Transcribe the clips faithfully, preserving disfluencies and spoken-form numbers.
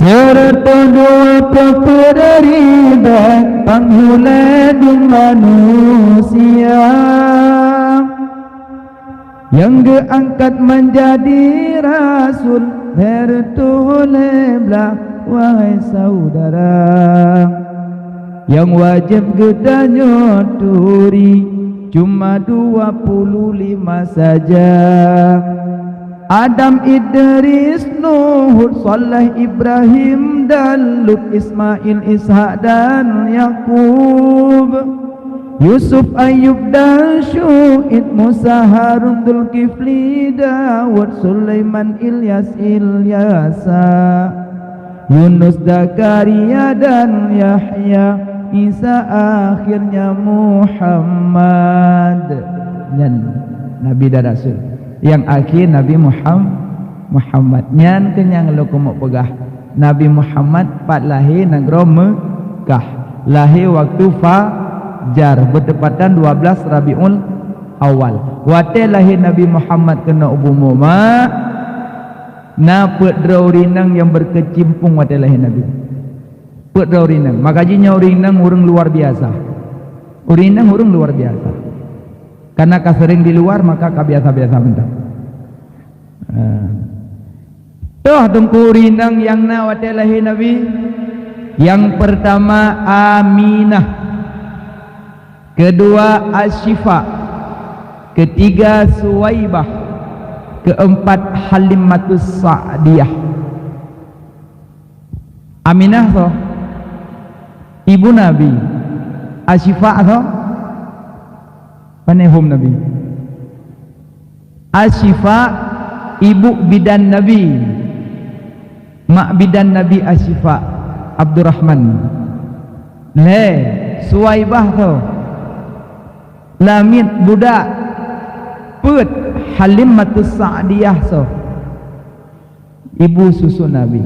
Seureutôh dua ploh peuet ribée panghulée dum manusia, nyang geuangkat manjadi rasul seureutôh lhée blaih, wahai syedara. Nyang wajéb geutanyoe turi cuma dua puluh lima saja. Adam, Idris, Nuh, Hud, Saleh, Ibrahim, dan Lut, Ismail, Ishak, dan Yakub, Yusuf, Ayub, dan Syu'aib, Musa, Harun, Zulkifli, Daud, Sulaiman, Ilyas, Ilyasa, Yunus, Zakaria, dan Yahya, Isa, akhirnya Muhammad. Nyan Nabi dan Rasul. Nyang akhé Nabi Muham-, Muhammad. Nyan keuh nyang lôn keumeung peugah. Nabi Muhammad pat lahé nanggroe Meukah. Lahé waktu fajar, beutepatan dua belas Rabiul Awal. Watée lahé Nabi Muhammad keunoe u bumoe, ma, na peuet droe ureuëng inong nyang beukeucimpung watée lahé Nabi. Peuet droe ureuëng inong. Maka jih nyoe ureuëng inong ureuëng luar biasa. Ureuëng inong ureuëng luar biasa. Karena ka sering di luar, maka ka biasa-biasa mantong. Ah. Toh teungku ureuëng inong nyang na watée lahé Nabi? Nyang peurtama Aminah, keudua Asyifa, keutiga Suwaibah, keueumpat Halimatus Sa'diyah. Aminah soe? Ibu Nabi. Asyifa soe? Pane hom Nabi. Asyifa ibu bidan Nabi. Mak bidan Nabi Asyifa, Abdurrahman. Lhée, Suwaibah soe? Lamiet budak. Peuet, Halimatus Sa'diyah soe? Ibu susu Nabi.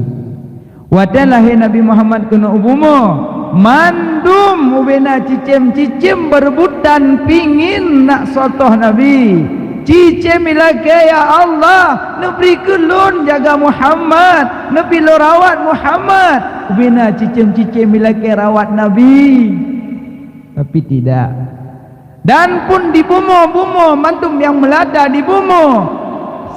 Watée lahé Nabi Muhammad keunoe u bumoe, mandum ubena cicém-cicém beureubutan pingin nak soe toh Nabi. Cicém ilakée, "Ya Allah, neubri keu lôn jaga Muhammad, neubri lôn rawat Muhammad." Ubena cicém-cicém ilakée rawat Nabi. Tapi tidak. Dan pun di bumoe-bumoe mandum nyang meulata di bumoe.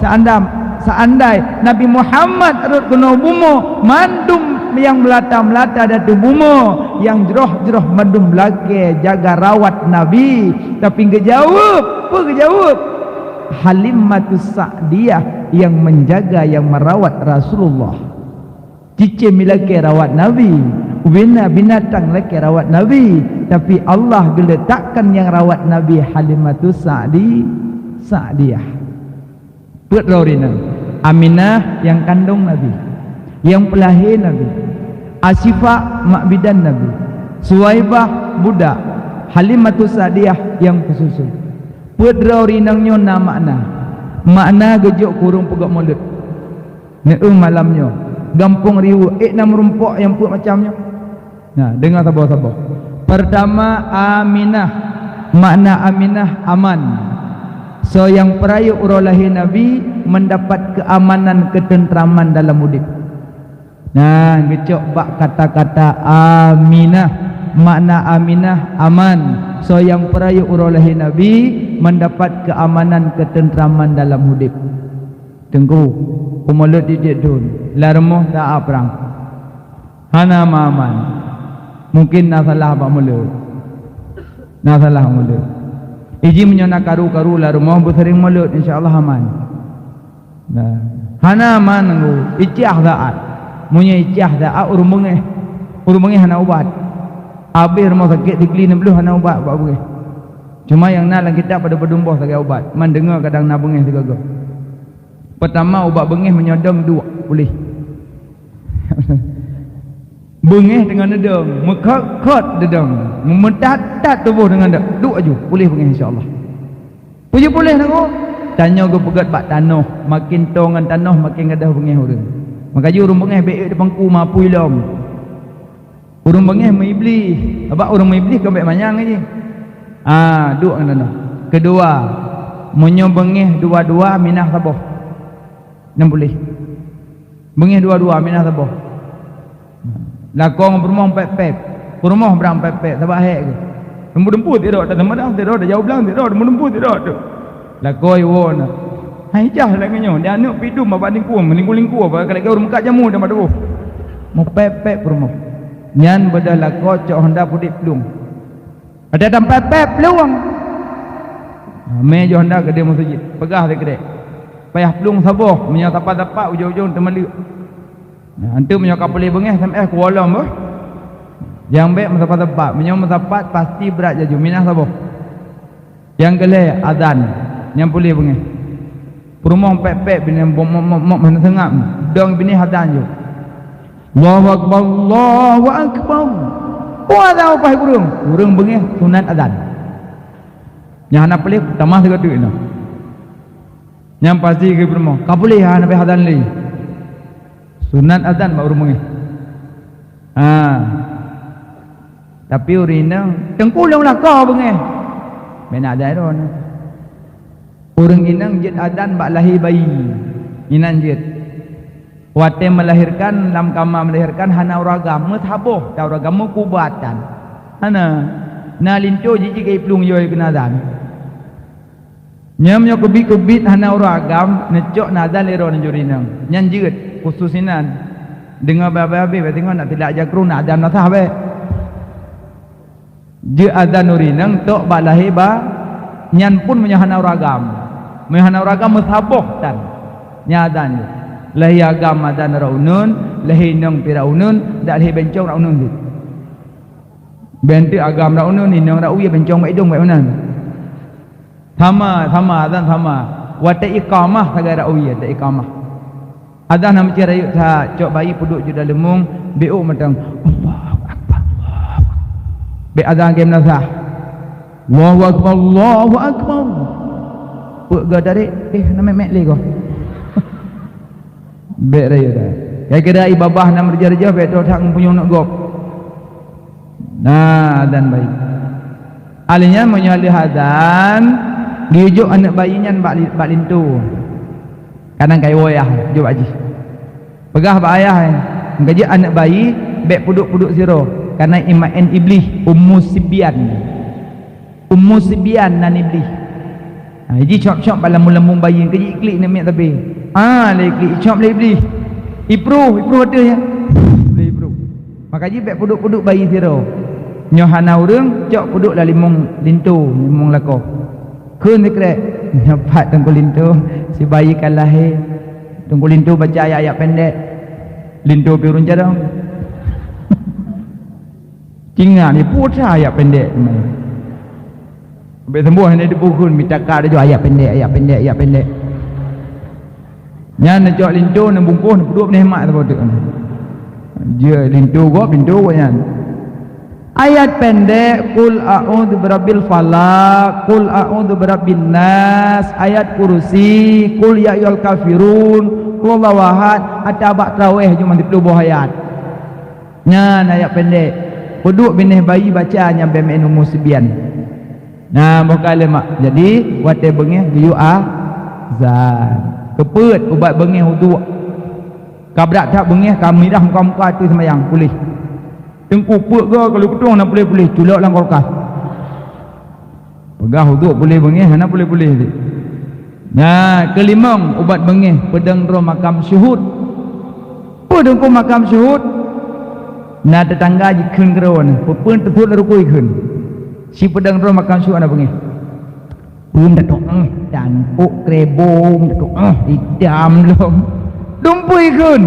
Seandam-, seandai Nabi Muhammad rhot keunoe bumoe, mandum nyang meulata-meulata di ateueh bumoe, nyang jroh-jroh mandum lakée jaga rawat Nabi. Tapi geujaweueb, peue geujaweueb? Halimatus Sa'diyah nyang menjaga, nyang merawat Rasulullah. Cicém ilakée rawat Nabi, ubena binatang lakée rawat Nabi, tapi Allah geuletakkan nyang rawat Nabi Halimatus Sa'di, Sa'diyah. Peuet droe ureuëng inong, Aminah nyang kandong Nabi, nyang peulahé Nabi, Asyifa mak bidan Nabi, Suwaibah budak, Halimatus Sa'diyah nyang peususu. Peuet droe ureuëng inong nyoe na makna. Makna geujok keu ureuëng peugét mulod. Neueu malam nyoe, gampông riweuek, ék na meurumpok nyang peuet macam nyoe. Nah, deungoe saboh-saboh. Peurtama, Aminah. Makna Aminah, aman. Soe nyang peurayeuk uroe lahé Nabi, mendapat keamanan, ketentraman dalam udeb. Nah, geucok bak kata-kata Aminah. Makna Aminah, aman. Soe nyang peurayeuk uroe lahé Nabi, mendapat keamanan, ketentraman dalam udeb. Teungku, u mulod tieb-tieb thon, lam rumoh ta-a prang. Hana aman-aman. Mungken na salah bak mulod. Na salah mulod. Iji meunyoe na karu-karu lam rumoh beuseuring mulod, insya Allah aman. Nah, hana aman nanggu, icah saat. Meunyoe icah saat ureuëng beungéh, ureuëng beungéh hana ubat. Abéh rumoh sakét digli neubloh hana ubat bak beungéh. Cuma nyang na lam kitab padum-padum boh sagai ubat, man deungoe kadang na beungéh sigoe-goe. Peurtama, ubat beungéh meunyoe dong duek puléh. Beungéh teungoh neudong, meukhot-khot deudong, meumeutat-tat tuboh deungon dok, duek aju, puléh beungéh insya Allah. Peue jeuet puléh nanggroe? Tanyoe geupeugét bak tanoh, maken toe ngon tanoh maken gadôh beungéh ureuëng. Maka jih ureuëng beungéh bék dipangku mapui lom. Ureuëng beungéh meuiblih, sabab ureuëng meuiblih kon bék manyang jih. Ah, duek ngon tanoh. Keudua, meunyoe beungéh dua-dua minah saboh. Nyang puléh. Beungéh dua-dua minah saboh. Lakoe ngon peurumoh pép-pép. Peurumoh brang pép-pép, sabab hék geuh. Teumpu-teumpu sidroe, teumpu-teumpu sidroe, teumpu-teumpu sidroe, teumpu-teumpu sidroe tu. Lakoe iwoe na. Hai jah lagèe nyoe, di aneuk pidum bak lingkuang, lingkuang-lingkuang, bak lagèe ureueng meukat jamu dan bak tuboh. Meupép-pép peurumoh. Nyan beudôh lakoe cok honda pudek plueng. Ada dalam pép-pép plueng. Mé jih honda keudeh meuseujid. Peugah sikrek. Payah plueng saboh, meunyoe sapat-sapat ujong-ujong teumaleuk. Nah, anteuk meunyoe ka puléh beungéh, S M S kuwoe lom beuh. Nyang bèk meusapat-sapat. Meunyoe meusapat, pasti brat laju. Minah saboh. Nyang keu lhèe, azan. Nyang puléh beungéh. Peurumoh pép-pép binéh mok, mok, mok, mok, hana seungab. Dong binéh azan ju. Allahu Akbar, Allahu Akbar. Oh, azan paih ureueng. Ureueng beungéh sunat azan. Nyang hana puléh, tamah sigoe teuk inoe. Nyang pasti keu peurumoh, ka puléh hana payah azan lé. Sunat azan bak ureueng beungéh. Ha. Tapi ureueng inong, teungku lôn lakoe beungéh. Bèk na azan droeneuh. Ureueng inong jeuet azan bak lahé bayi. Inan jeuet. Watèe melahirkan, lam kama melahirkan hana uroe agam, meusaboh ta uroe agam, meukubatan. Hana. Na linto jijak keu plueng yôi keunan azan. Nyan meunyoe keubiet-keubiet hana uroe agam, neucok na azan lé droeneuh jih ureueng inong. Nyan jeuet, khusus inan. Deungoe bah-bah habéh, bah singoh nak tilak jakru na azan na sah bèk. Jeuet azan ureueng inong tok bak lahé ba, nyan pun meunyoe hana uroe agam. Meunyoe hana uroe agam meusaboh tan. Nyan azan jih. Lahé agam azan rot uneun, lahé inong pih rot uneun, dak lahé bencong rot uneun jih. Bèk teuk agam rot uneun, inong rot wie, bencong bak idong bak meunan. Sama, sama, azan sama. Watèe iqamah sagai rot wie, watèe iqamah. Azan na meucit rayeuk that, cok bayi peuduek ju dalam leumbung, beuôk mantong. Allahu Akbar, Allahu Akbar. Bèk azan lagèe meunasah. Allahu Akbar, Allahu Akbar. Peuet goe tarék, eh, na mèk-mèk lé goe. Bèk rayeuk that. Kira-kira ié babah na meureujoh-reujoh, bèk trok that ngon punyueng neuk gob. Na, azan bayi. Alèh nyan meunyoe lheueh azan, geuyue jok aneuk bayi nyan bak li-, bak linto. Kadang ka iwoe ayah jok bak jih. Peugah bak ayah, "Meunyoe ka jeuet aneuk bayi, bèk peuduek-peuduek sidroe, kareuna imaén Iblih, Ummu Sibyan." Ummu Sibyan nan Iblih. Ha, jicop-cop bak lambung-lambung bayi, keu jiklik namiet sabe. Ah, lé klik, icop lé Iblih. Ipruh, ipruh ateueh nyan. Lé ipruh. Maka jih bèk peuduek-peuduek bayi sidroe. Nyoe hana ureueng, cok peuduek lam limong linto, limong lakoe. Kheun sikrek, nyoe pat Teungku Linto, si bayi ka lahé. Teungku Linto baca ayat-ayat pendek. Linto pih ureueng carông. Cinga ni putra ayat pendek. Habéh sembuh ni dipukul, mita ka laju ayat pendek, ayat pendek, ayat pendek. Nyan neucok linto, neubungkôh, neupeuduek neuhemat saboh teuk. Jeuet linto gob, linto gob nyan. Ayat pendek, Qul a'udzu birabbil falaq, Qul a'udzu birabbin nas, Ayat Kursi, Qul ya ayyuhal kafirun, Qul huwallahu ahad, ata bak traweh jumah siplôh boh ayat. Nyan ayat pendek. Peuduek binéh bayi baca nyan bak meu'en Ummu Sibyan. Nah, boh ka lé mak. Jadi, watèe beungéh geuyue azan. Keupeuet ubat beungéh uduk. Ka brat that beungéh, ka mirah muka-muka ateueh seumayang, puléh. Teungku peuet goe, ka lheueh keutueng na puléh-puléh, culok lam kulkas. Peugah uduk puléh beungéh, hana puléh-puléh lé. Nah, keulimong ubat beungéh, peudong droe makam syuhud. Peue Teungku makam syuhud? Na teutangga jikheun keudroe nyan, peue-peue teuthot lam rukui kheun. Si peudong droe makam syuhud hana beungéh. Peue meutatong, eh, dan pok krebo meutatong, eh, idam lom. Dumpui kheun.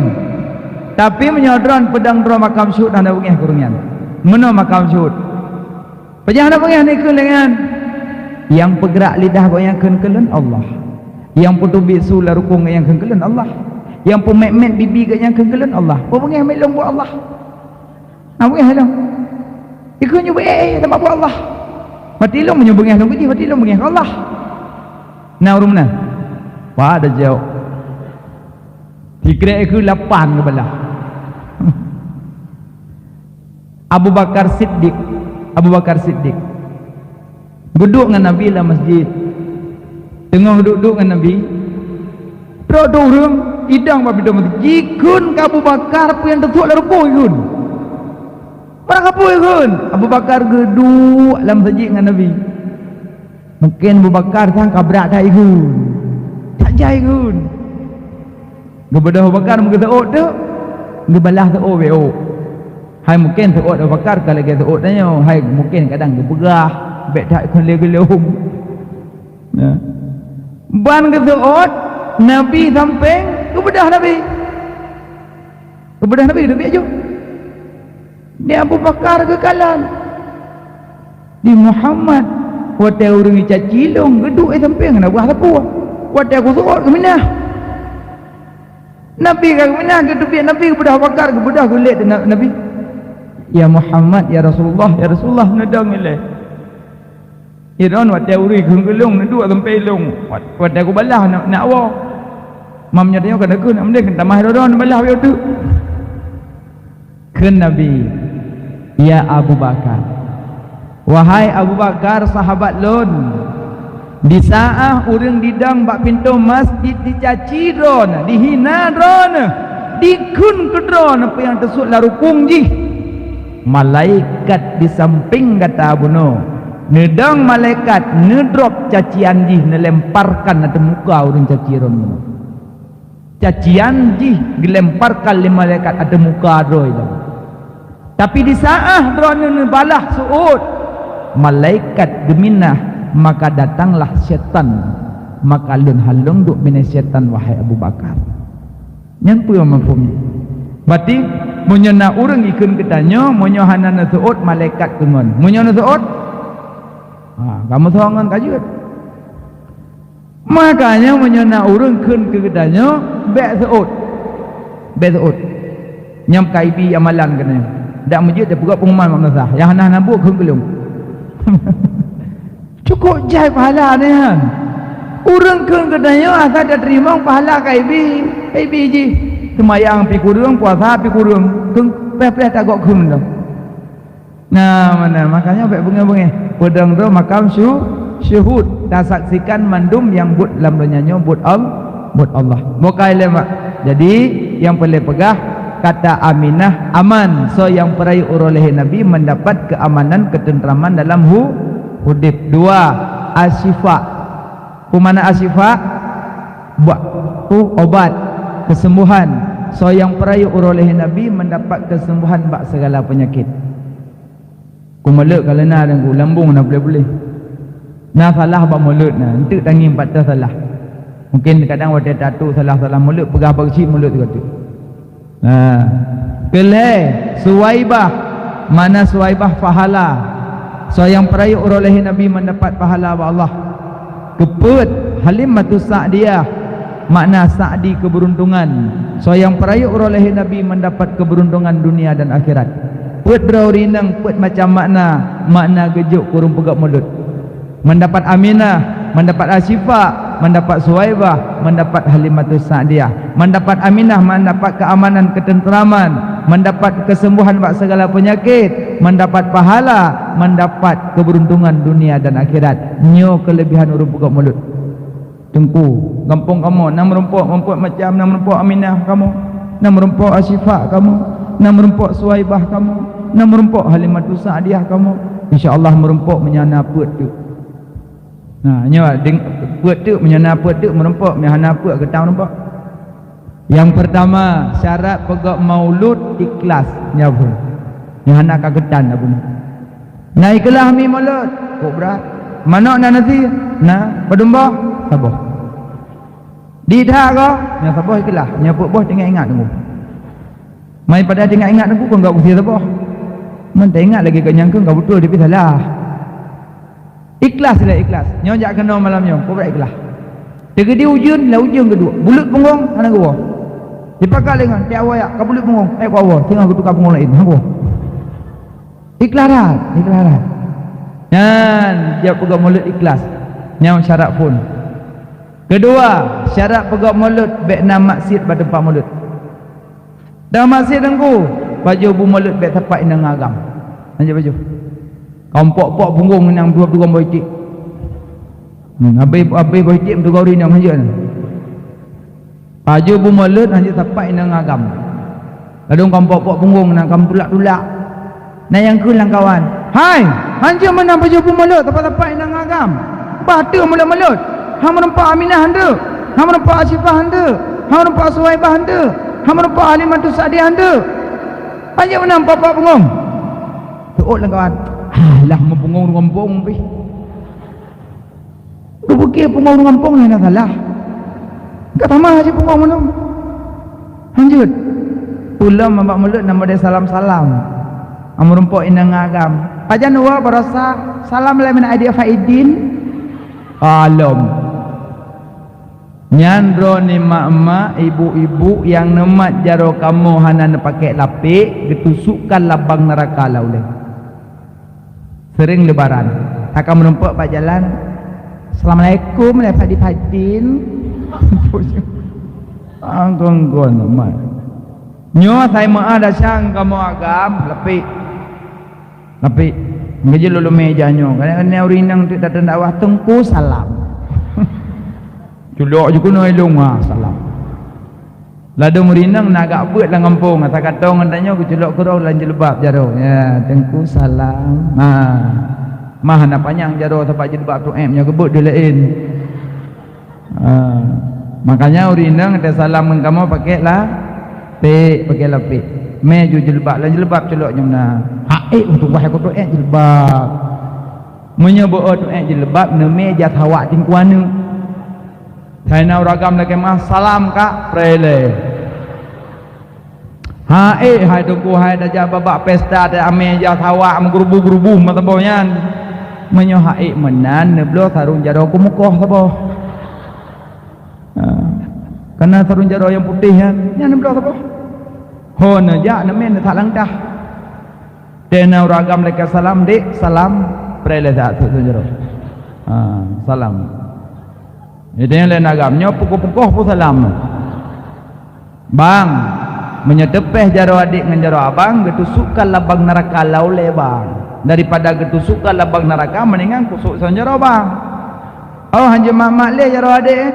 Tapi meunyoe droe peudong droe makam syuhud hana beungéh keu ureueng nyan. Meunoe makam syuhud. Pajan hana beungéh neukheun lé nyan? Nyang peugrak lidah gobnyan kheun keu lôn Allah. Nyang peuteubiet su lam rukui gobnyan kheun keu lôn Allah. Nyang peumèt-mèt bibi gobnyan kheun keu lôn Allah. Peue beungéh meu'en lôn buet Allah? Hana beungéh lôn. Ikheun nyoe beu-ék, eh, teuma buet Allah. Maté lôn meunyoe beungéh lôn keu jih, maté lôn beungéh keu Allah. Na ureueng meunan? Wah, ada jaweueb. Sikrek keu lapan keubelah. Abu Bakar Siddiq. Abu Bakar Siddiq geuduek ngon Nabi lam masjid. Teungoh geuduek-duek ngon Nabi, trok dua ureueng idong bak pintoe masjid. Jikheun keu Abu Bakar peue nyang teuthot lam rukui kheun. Barang apui kheun, Abu Bakar geuduek lam seujid ngon Nabi. Mungken Abu Bakar sang ka brat that ikheun. That jai kheun. Geubeudôh Abu Bakar meugeuseuôt teuk, geubalah seuôt bék ôk. Hai mungken seuôt Abu Bakar ka lagée seuôt tanyoe, hai mungken kadang geupeugah, bék that kheun lé geulom. Nah. Ban geuseuôt, Nabi sampéng, geubeudôh Nabi. Geubeudôh Nabi, Nabi aju. Di Abu Bakar geukalon. Di Muhammad, watée ureuëng jicaci lôn, geuduek sampéng na beuh sapeue. Watée kuseuôt geuminah. Nabi ka geuminah, geuteubiet Nabi geubeudôh Abu Bakar, geubeudôh geulet Na-, Nabi. "Ya Muhammad, ya Rasulullah, ya Rasulullah, neudong ilée." Iron watée ureuëng kheun keu lôn, neuduek sampéng lôn. Wat-, watée kubalah na, na woe. Mam nyoe tanyoe ka neukheun, am deh keu tamah droe neubalah yoh teuk. Kheun Nabi, "Ya Abu Bakar, wahai Abu Bakar, sahabat lôn, di saát ureuëng didong bak pintoe masjid dicaci droeneuh, dihina droeneuh, dikheun keu droeneuh peue nyang teusuet lam rukong jih, malaikat di sampéng gata bunoe, neudong malaikat neudrop cacian jih neulemparkan ateueh muka ureuëng caci droeneuh." Cacian jih geulemparkan lé malaikat ateueh muka droe nyan. Tapi di saát droeneuh neubalah seuôt, malaikat geuminah, maka datanglah syaitan. Maka lôn hán lôn duek binéh syaitan, wahai Abu Bakar. Nyan peue mafhum jih? Berarti, meunyoe na ureuëng ikheun geutanyoe, meunyoe hana neuseuôt, malaikat keungon. Meunyoe neuseuôt, ha, kamoe soe ngon ka jeuet. Makanya meunyoe na ureuëng kheun keu geutanyoe, bék seuôt. Bék seuôt. Nyang ka ibi amalan keunoe. Dak meujeuet teupeugah pengumuman mak meunasah. Nyang hana-hana buet kheun keu lôn. Cukup jai pahala nyan. Ureuëng kheun keu geutanyoe asai tateurimong pahala ka ibi, ka ibi jih. Seumayang pi kureueng, puasa pi kureueng. Kheun péh-péh tagok kheun dah. Nah, mana? Makanya bék beungéh-beungéh. Peudong droe makam syu-, syuhud. Tasaksikan mandum nyang buet lam donya nyoe buet Al-, buet Allah. Bukai lé mak. Jadi, nyang peureulée peugah, kata Aminah aman. Soe nyang peurayeuk uroe lahé Nabi mendapat keamanan, ketentraman dalam hu-, udeb. Dua, asyifa. Peue makna asyifa? Buet, peue, obat, kesembuhan. Soe nyang peurayeuk uroe lahé Nabi mendapat kesembuhan bak segala penyakit. Ku mulod ka leuena dan ku lambung na puléh-puléh. Na salah bak mulod na, enteuk tangieng pat teusalah. Mungkin kadang watée tatu salah-salah mulod, peugah bak cit mulod teuka teuk. Nah, keu lhée, Suwaibah. Makna Suwaibah pahala. Soe nyang peurayeuk uroe lahé Nabi mendapat pahala bak Allah. Keupeuet, Halimatus Sa'diyah. Makna Sa'di keberuntungan. Soe nyang peurayeuk uroe lahé Nabi mendapat keberuntungan dunia dan akhirat. Peuet droe ureuëng inong, peuet macam makna, makna geujok keu ureuëng peugét mulod. Mendapat Aminah, mendapat Asyifa, mendapat Suwaibah, mendapat Halimatus Sa'diyah. Mendapat Aminah, mendapat keamanan, ketentraman, mendapat kesembuhan bak segala penyakit, mendapat pahala, mendapat keberuntungan dunia dan akhirat. Nyoe kelebihan ureuëng peugét mulod. Teungku, gampông kamoe na meurumpok, meurumpok macam, na meurumpok Aminah kamoe, na meurumpok Asyifa kamoe, na meurumpok Suwaibah kamoe, na meurumpok Halimatus Sa'diyah kamoe. Insya Allah meurumpok meunyoe hana peuet teuk. Nah, nyoe deng-, peuet teuk, meunyoe hana peuet teuk meurumpok, meunyoe hana peuet geutang meurumpok. Nyang peurtama, syarat peugét mulod ikhlas, nyoe phon. Nyoe hana ka geutan na bunoe. Na ikhlas mi mulod, kok brat. Manok na nasi, na padum boh, saboh. Di that ko, nyoe saboh ikhlas, nyoe peuet boh teuingat-ingat teungku. Mai pada teuingat-ingat teungku kon gak usia saboh. Mun teuingat lagi gak nyangkong gak beutôi tapi salah. Ikhlas lah ikhlas. Nyoe jak keunoe malam nyoe, kok brat ikhlas. Teugeudi ujeuen, lah ujeuen geuduek. Buleut punggong, hana geuwoe. Dipakat lé ngon, tiap woe jak, ka buleut punggong, eh, ka woe, teungoh geutuka punggong laén, hana geuwoe. Ikhlas that, ikhlas that. Nyan, jak peugét mulod ikhlas. Nyan syarat phon. Keudua, syarat peugét mulod bék na maksiet bak teumpat mulod. Dan maksiet teungku, pajoh bu mulod bék teumpat inong agam. Lanjut pajoh. Kompok-pok punggong inong dua-dua boh iték. Hmm, habéh, habéh boh iték meutuga ureuëng inong lanjut. Pajoh bu mulod hana teumpat inong agam. Ladôm kompok-pok punggong inong kam tulak-tulak. Na nyang kheun lam kawan, "Hai, hanjeuet meunan pajoh peumulot teumpat-teumpat inong agam. Bah teuh mulot-mulot. Hana meureumpok Aminah handeuk, hana meureumpok Asifah handeuk, hana meureumpok Suwaibah handeuk, hana meureumpok Halimatus Sa'diyah handeuk. Hanjeuet meunan papa bungong." Teuôt lam kawan, "Alah, meubeungong ngon bong pih." Geupiké pungo ureueng gampông nyan salah. Ka tamah cit pungo meunan. Lanjut. Ulôn bak mulod na model salam-salam. Ameureumpok inong agam. Pajan uwa barosa salam lé min aidin fa aidin. Alom. Nyan droeneuh mak-mak, ibu-ibu nyang neumat jaroe kamoe hana neupakék lapék, geutusukkan labang neuraka lam ulèe. Seuring lebaran, ka meurumpok bak jalan, "Assalamualaikum, lé Fadil-Fadil." Angkon-kon, mak. Nyoe sai meuah dasang kamoe agam, lapék. Lapék. Ngeujeuet lôn lumé ija nyoe. Kadang-kadang ureueng inong teuk datang dakwah, "Teungku, salam." Culok jih keunoe ilong, "Ah, salam." Ladôm ureueng inong na agak beuet lam gampông, asa katong ngon tanyoe geuculok keudroe lam jilbab jaroe. "Ya, Teungku, salam." Ha. Mah hana panyang jaroe sabab jilbab tu'éb nyoe geubeuet dua laén. Ha. Makanya ureueng inong teusalam ngon kamoe pakék lapék, pakék lapék. Mé ju jilbab, lam jilbab culok nyoe na. Haék untuk wahai kutu'éb jilbab. Meunyoe beu-o tu'éb jilbab, neumé jas hawak tingku aneuk. Hai na ureueng agam lakée meuah, salam ka, preh lé. Haék, hai Teungku, hai tajak babak pesta, teuamé jas hawak meugeurubah-geurubah meusaboh nyan. Meunyoe haék meunan, neubloe sarong jaroe keumukoh saboh. Ha. Kana sarong jaroe nyang putéh nyan, nyan neubloe saboh. Ho neujak neumé neusak langkah. Teuh na ureueng agam lakée salam, "Dek, salam." Preh lé saat tu jaroe. Ha, salam. Jadi lé na agam nyoe pukoh-pukoh pun salam. "Bang, meunyoe teupéh jaroe adék ngon jaroe abang, geutusukkan labang neuraka lam ulèe, Bang. Daripada geutusukkan labang neuraka, mendingan kusuk sarong jaroe, Bang." "Oh, hanjeuet mat-mat lé jaroe adék, eh?"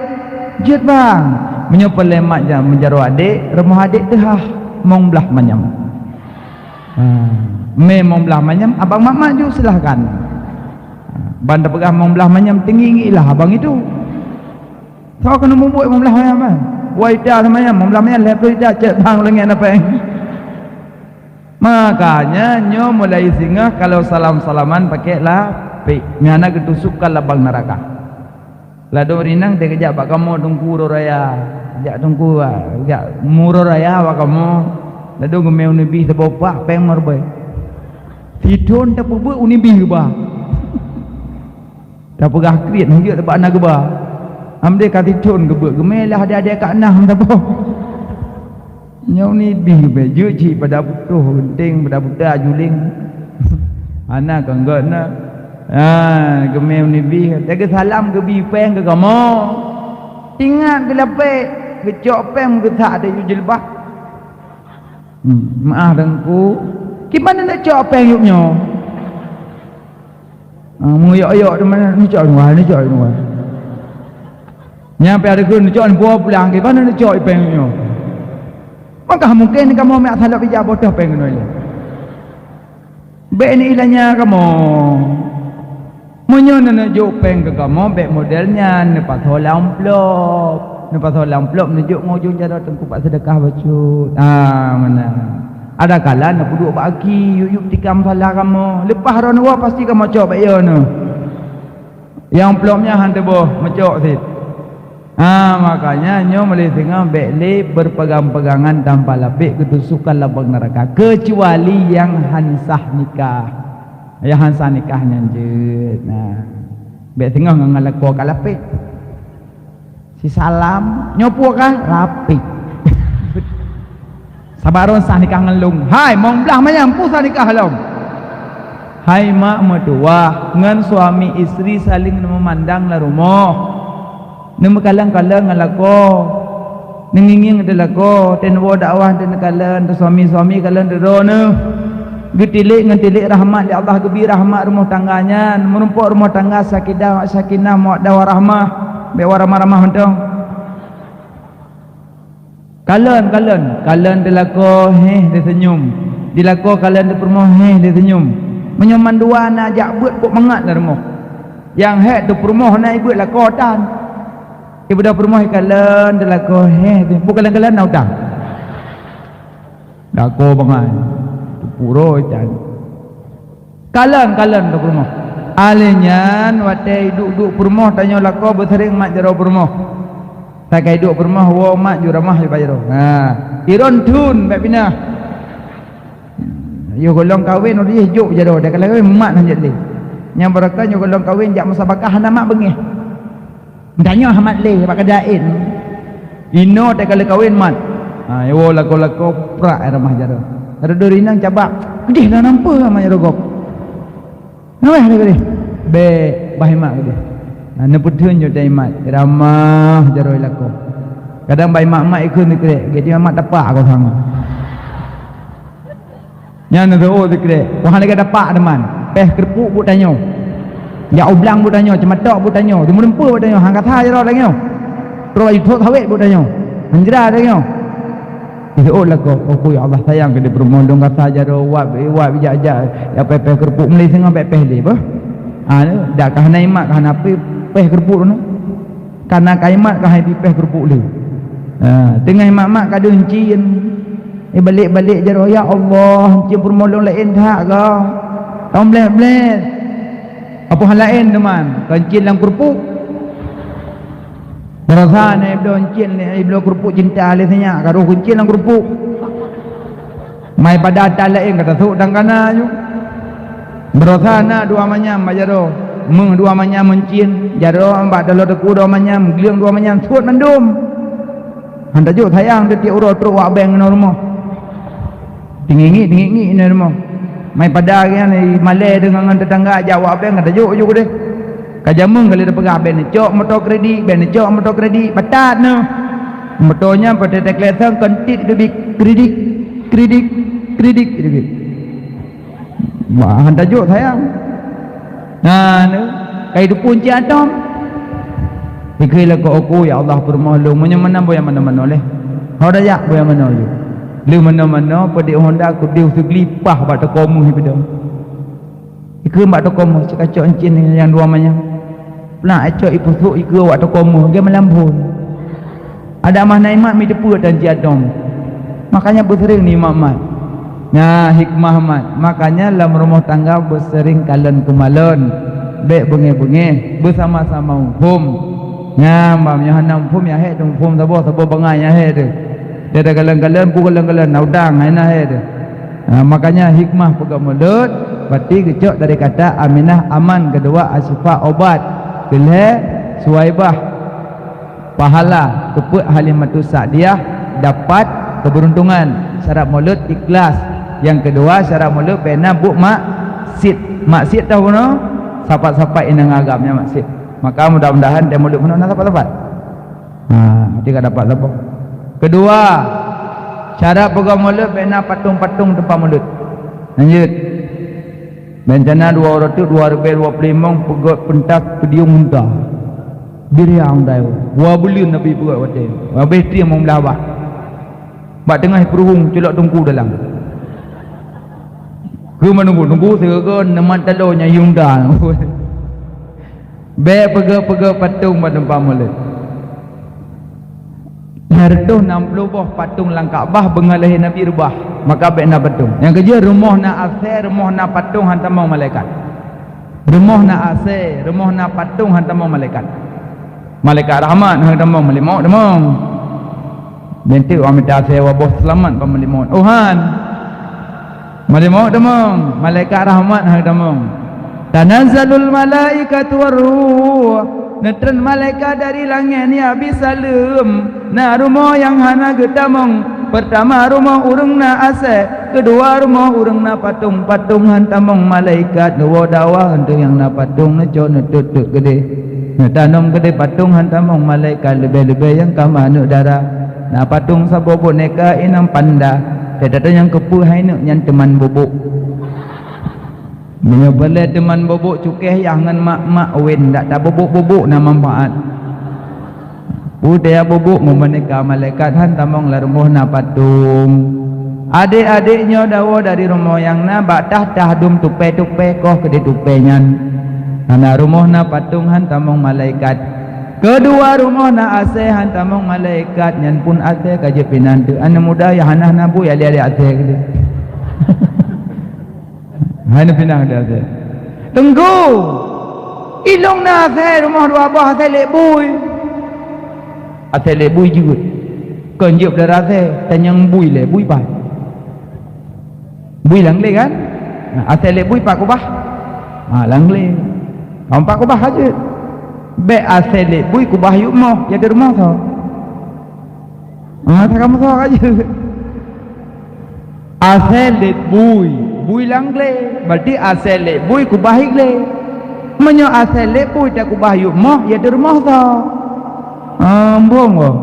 "Jeuet, Bang." "Meunyoe peureulée mat ja-, jaroe adék, rumoh adék teuhah, mong blaih manyam." Ha, mé mong blaih manyam, abang mat-mat ju, silahkan. Ha, ban tapeugah mong blaih manyam, teungieng ilah abang itu. Soe keuneuk mubuet mong blaih manyam, eh? Wai ta seumanyam, mong blaih manyam, lhée ploh ita cek bang leungét na péng. Makanya nyoe mulai singoh kalau salam-salaman pakék lapék, nyan na geutusukkan labang neuraka. Ladôm rinang teuh geujak bak kamoe Teungku Uroe Raya. Jak Teungku, ah, jak Uroe Raya bak kamoe. Ladôm geumé u Neubih saboh pak péng meureubai. Sithon tapeubeuet u Neubih geuba. Tapeugah kriet, hanjeuet bak na geuba. Amdé ka sithon geubeuet, geumé lah adé-adé ka nah meusaboh. Nyoe Neubih bèk jeuet cit pada putôh geunteng, pada puta juling. Hana keu geuh na. Ha, geumé Neubih, teuka salam geubi péng keu kamoe. Ingat geulapék, geucok péng geusak ateueh jilbab. Hmm, meu'ah Teungku. Kiban na cok péng yup nyoe? Ah, meuyok-yok teuma, neucok nyoe, neucok nyoe. Nyan pih ada keu neucok nyoe pulang, kiban na neucok péng nyoe. Maka mungken kamoe meu'ah salop ija botoh péng keunoe lé. Bèk neuilanya kamoe. Meunyoe na neujok péng keu kamoe, bèk model nyan, neupasoe lam amplop. Neupasoe lam amplop, neujok ngon ujong jaroe Teungku bak seudeukah bacut. Ah, meunan. Ada kala neupeuduek bak aki, yup-yup tikam salah kamoe. Leupah droeneuh woe pasti kamoe cok bèk yo neuh. Nyang amplop nyan han teuboh, meucok cit. Ha, makanya nyoe mulai singoh bèk lé berpegang-pegangan tanpa lapék geutusukkan labang neuraka, keucuali nyang han sah nikah. Nyang han sah nikah nyan jeuet. Nah, bèk singoh ngon lakoe ka lapék. Sisalam, nyoe peue kah? Lapék. Saban droe sah nikah ngon lôn. Hai, mong blaih manyam, peue sah nikah lom? Hai mak meutuwah, ngon suami istri saling meumandang lam rumoh. Neumeukalon-kalon ngon lakoe. Neungieng-ngieng di lakoe, teuh neuwoe dakwah teuh neukalon, teuh suami-suami kalon teuh droeneuh. Geutilék ngon tilék rahmat lé Allah, geubi rahmat rumoh tangga nyan, meurumpok rumoh tangga sakinah, sakinah, mawaddah warahmah, bèk waramah-ramah mantong. Kalon, kalon, kalon teuh lakoe, héh, teuh seunyum. Di lakoe kalon teupeurumoh héh lé seunyum. Meunyoe mandua na jak beuet kok mangat lam rumoh. Nyang hék teupeurumoh na ibeuet lakoe tan. Ibeudôh peurumoh ikalon di lakoe héh, bu kalon-kalon na utang. Lakoe bangai. Teupuro itan. Kalon-kalon teupeurumoh. Alèh nyan watèe iduek-duek peurumoh tanyoe lakoe beuseuréng mat jaroe peurumoh. Takai duek peurumoh woe mat ju ramah ju bak jaroe. Ha, iron thon bèk pinah. Yoh gohlom kawen udah jih jok jaroe, dah kalau kawen mat hanjeuet lé. Nyang beureukat yoh gohlom kawen jak musabakah hana mat beungéh. Tanyoe amat lé bak keudaen. Inoe teuka lé kawen mat. Ha, iwoe lakoe-lakoe prak ai ramah jaroe. Reudeuh rinang cabak. Keudeh dah nampa ramah jaroe gob. Ngaweh lé keudeh. Bèk bah imat keudeh. Ha, neupeutheun jok tai imat. Ramah jaroe lakoe. Kadang bah imat-mat ikheun sikrek. Gét imat tapak aku sama. Nyan neusoe sikrek. Wah lagèe tapak teuma. Péh keureupuk buet tanyoe. Jak ublang buet tanyoe, ceumatok buet tanyoe, deumeureumpeue buet tanyoe, han gata jaroe lagèe nyoe. Troh aju thot sawét buet tanyoe. Hanjra lagèe nyoe. Isoe lakoe, "Oh, ya Allah, sayang keu di peurumoh lôn gata jaroe, wab, wab, jak, jak, jak péh-péh keureupuk meuli singoh bèk péh lé, beuh." Ah, dak ka hana imat, ka hana péh, péh keureupuk nyoe. Kana ka imat ka hai bipéh keureupuk lé. Ha, teungoh imat-mat ka deuh encin. Eh, balek-balek jaroe, "Ya Allah, encin peurumoh lôn laén that ka. Tom bleh-bleh." Apa hal laén teuma? Ka encin lam keureupuk. Barosa na ibloe encin, ibloe keureupuk cinta lé sinyak, ka roh encin lam keureupuk. Mai pada ata laén ka tasok dang kana ju. Barosa na dua manyam bak jaroe. Meuh dua manyam meuncin, jaroe bak daloe teungku dua manyam, gleueng dua manyam, sot mandum. Han tajok sayang tiep uroe trok wak bank ngon rumoh. Tinggi-ngi, tinggi-ngi ngon rumoh. Mai pada nyan malèe deungon tetangga jak wak bank, han tajok ju keudeh. Ka jameun kali tapeugah, "Bèk neucok moto kredit, bèk neucok moto kredit." Patat neuh. Moto nyan patéh teuklesang kon tit geubit, kredit, kredit, kredit, kredit. Wah, han tajok sayang. Nah, neuh. Kai dupun cit atom. Ikheun lakoe, "Oku, ya Allah, peurumoh lôn." Meunyoe meunan boh nyang manoe-manoe lé. Ho dajak boh nyang manoe ju. Lheueh manoe-manoe, peudeh Honda keudeh seuglipah bak toko meuh ipidong. Ikheun bak toko meuh, "Cok kacok encin nyang dua manyam." Plak icok ipeusok ikeu awak toko meuh, lagèe malam phon. Adak mah na imat mi teupeu tan cit atom. Makanya beuseuréng ni imat-mat. Nah, hikmah mat. Makanya lam rumoh tangga beuseuréng kalon keumalon. Bèk beungéh-beungéh, beusama-sama muphom. Nyan, bak meunyoe hana muphom, nyan hék teuh muphom saboh, saboh bangai nyan hék teuh. Dia dah kalon-kalon, bu kalon-kalon, na udang, hai na hék teuh. Ha, makanya hikmah peugah mulod, berarti geucok dari kata Aminah aman, keudua Asyifa obat, keulhèe Suwaibah pahala, keupeuet Halimatus Sa'diyah dapat keberuntungan. Syarat mulod ikhlas. Nyang keudua syarat mulod bèk na buet maksiet. Maksiet tahu no? Sapat-sapat inong agam nyan maksiet. Maka mudah-mudahan teuh mulod meunan na sapat-sapat. Ha, nanti ka dapat saboh. Keudua, syarat peugah mulod bèk na patong-patong teumpat mulod. Lanjut. Bencana dua ratus, dua ribèe dua puluh limong peugöt peuntas peudieng unta. Diri unta. Dua buleuen Nabi peugöt watèe. Habéh tri meublah bah. Bak teungoh peuruhueng culok teungku dalam. Keu meununggu-nunggu sigoe neumat taloe nyang yue unta. Bèk peugöt-peugöt patong bak teumpat mulod. Lhèe reutôh nam ploh boh patong lam Ka'bah beungoh lahé Nabi reubah, maka bèk na patong. Nyang keujeuet rumoh na asèe, rumoh na patong han tamong malaikat. Rumoh na asèe, rumoh na patong han tamong malaikat. Malaikat rahmat han tamong, malaikat maut tamong. Bentuk awak mita asèe waboh seulamat bak malaikat maut. Oh han. Malaikat maut tamong, malaikat rahmat han tamong. Tanazzalul malaikatu war ruh. Neutreun malaikat dari langèt nyan bri saleuem. Na rumoh nyang hana geutamong. Peurtama rumoh ureueng na asèe, keudua rumoh ureueng na patong. Patong han tamong malaikat, neuwoe dakwah untuk nyang na patong, neucok neutot-tot keudeh. Neutanom keudeh patong han tamong malaikat, leubeh-leubeh nyang ka manok dara. Na patong saboh boneka inong panda. Teutateueng nyang keupeue hai neuk nyan teuman bobok. Meunyoe peureulèe teuman bobok cukéh yah ngon mak-mak wen dak tabobok-bobok na manfaat. Peue teuh bobok ngon boneka malaikat han tamong lam rumoh na patong. Adék-adék nyoe dawoe dari rumoh nyang na bak tah-tah dum tupée-tupée koh keudeh tupée nyan. Hana rumoh na patong han tamong malaikat. Keudua rumoh na asée han tamong malaikat, nyan pun asée ka jeuet pinah teuk. Aneuk muda nyang hana-hana bui alé-alé asée keudeh. Hana pinah keudeh asée. Teungku, ilong na asée rumoh dua boh asée lét bui. Asée lét bui jeuet. Kon jeuet beulara asée, tanyong bui lé, bui pat. Bui lam glé kan? Ha, asée lét bui pat kubah? Ha, lam glé. Kon pat kubah ka jeuet. Bék asée lét bui kubah yub moh, ya di rumoh tho. Ha, takam tho ka jeuet. Asée lét bui, bui lam glé. Berarti asée lét bui kubah i glé. Meunyoe asée lét bui takubah yub moh, ya di rumoh tho. Ha, mbong boh.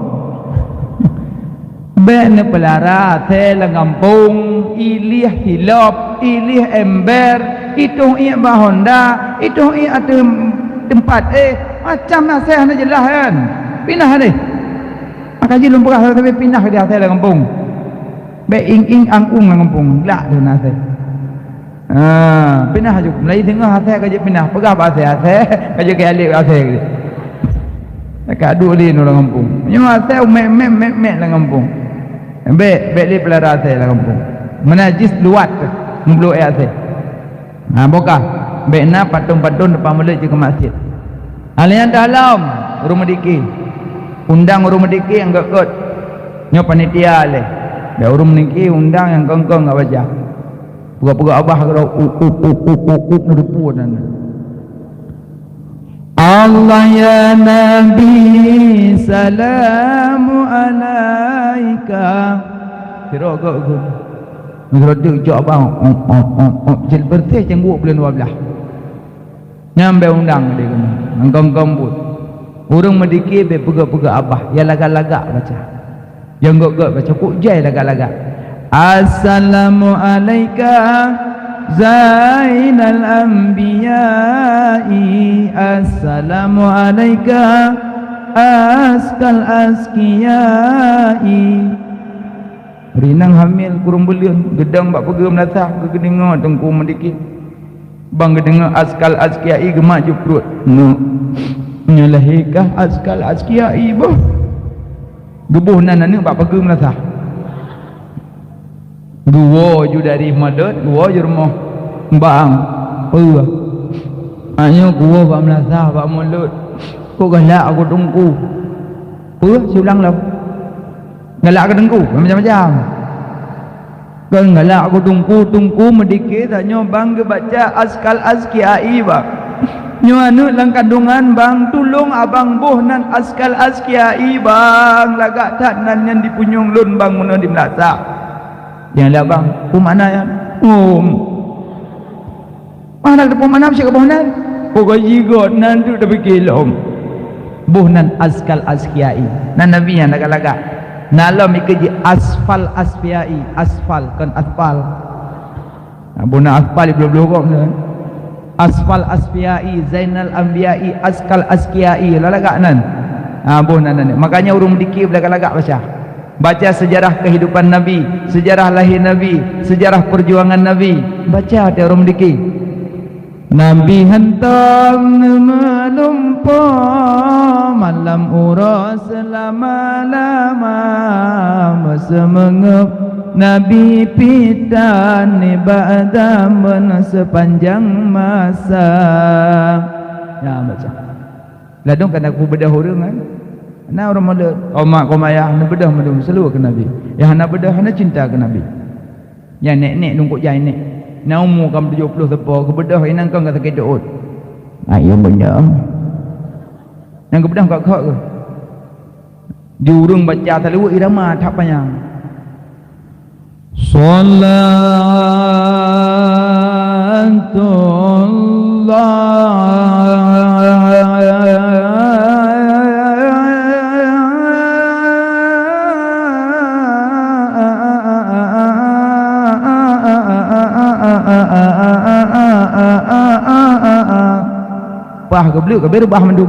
Bék neupeulara asée lam gampông, ilih silop, ilih ember, itoh iék bak honda, itoh iék ateueh teumpat éh, macam asée hana jeulaih kan. Pinah deh. Maka jih lôn peugah sabe pinah di asée lam gampông. Bék ing-ing ang-ung lam gampông, glak deh na asée. Ha, pinah aju. Meulayeue singoh asée ka jeuet pinah, peugah bak asée, asée ka jeuet keu alek asée. Ka duek lé nyoe lam gampông. Nyoe asée mèk-mèk mèk-mèk lam gampông. Bék, bék lé peulara asée lam gampông. Meunan jih luwat meubloe asée. Ha, boh ka. Bék na patong-patong depan mulod jih keu maksiet. Alèh nyan dalam ureueng meudike. Undang ureueng meudike nyang gét-gét. Nyoe panitia lé. Bék ureueng meudike undang nyang kong-kong gak baca. Peugah-peugah abah keudroe, up, up, up, up, up, up, neudeupu nan. Allah ya Nabi, salamu alaika. Sidroe geuh, geuh. Sidroe teuk cok abah, op, op, op, op. Jilbab teuh cangguek buleuen dua blah. Nyan bék undang deh keunoe. Ngon kong-kong buet. Ureueng meudike bék peugah-peugah abah, ya lagak-lagak baca. Nyang gét-gét baca kok jai lagak-lagak. Assalamu alaika Zainal Anbiya'i, assalamu alaika Azkal Azkiyai. Rinang hamil kureueng buleuen, geudong bak peugeuh meulasah, geudeungoe teungku meudike. Ban geudeungoe Azkal Azkiyai geumat ju pruet. Neuk, nyoe lahé kah Azkal Azkiyai boh. Geuboh nan aneuk bak pageue meulasah. Geuwoe ju dari mulod, geuwoe ju rumoh. Bang, peue? Aneuk kuwoe bak meulasah, bak mulod. Kok galak aku teungku? Peue? Siulang lom. Galak keu teungku, macam-macam. Kon galak keu teungku, teungku meudike tanyoe bang geubaca Azkal Azkiyai bang. Nyoe aneuk lam kandungan bang, tulông abang boh nan Azkal Azkiyai bang, lagak that nan nyan dipunyueng lôn bang meunoe di meulasah. Nyang lé abang, peue makna nyan? Hom. Mana teupeu mana meusyik boh nan? Pokok jigot nan tu tapike lom. Boh nan Azkal Azkiyai. Nan Nabi nyang lagak-lagak. Na lom ikeue ji Asfal Asfiyai. Asfal, kon aspal. Ha, boh nan aspal di bloe-bloe kok nan. Asfal Asfiyai, Zainal Anbiyai, Azkal Azkiyai. Lagak-lagak nan. Ha, boh nan, nan. Makanya ureueng meudike lagak-lagak baca. Baca sejarah kehidupan Nabi, sejarah lahé Nabi, sejarah perjuangan Nabi. Baca tiep ureueng meudike. Nabi hantom neumeulumpoe malam uroe seulama-lama, meuseumeungeup Nabi pih tan nibak zaman seupanjang masa. Ya, baca. Ladôm ka na kubeudôh ureueng kan? Na ureueng mulod, "Koma, koma yah, neubeudôh mandum seulaweuet keu Nabi. Nyang hana beudôh hana cinta keu Nabi." Nyan nèk-nèk dungkot jai nèk. Na umu ka meutujoh ploh teupeu, geubeudôh inan kon ka sakét deuôt. Ayo beudôh. Nyang geubeudôh ka khok geuh. Di ureueng baca seulaweuet irama that panyang. Salatullah. Pah geubleuk ka beurubah mandum.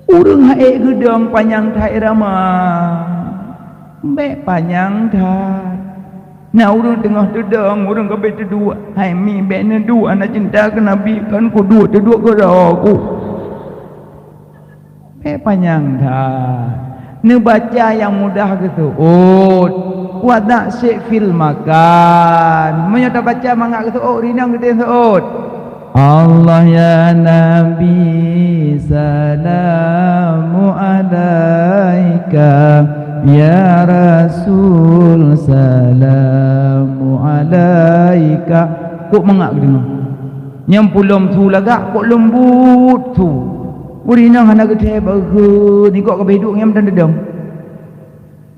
Ureueng hai geudong panyang that irama. Bèk panyang that. Na ureuëng teungoh teudong, ureuëng ka bèk teuduek, hai mi bèk neuduek, hana cinta keu Nabi, kon kuduek teuduek keu droe ku. Bèk panyang that. Neubaca nyang mudah geuseuôt. Wa da'syik fil makan. Meunyoe tabaca mangat geuseuôt, rinong geutem seuôt. Allah ya Nabi, salamu alaika, ya Rasul, salamu alaika. Kok mangat geudeungoe. Nyang pulom su lagak, kok leumbut su. Ureuëng inong hana geuthèe beuhe, nigok ka beuduek ngieng dan deudong.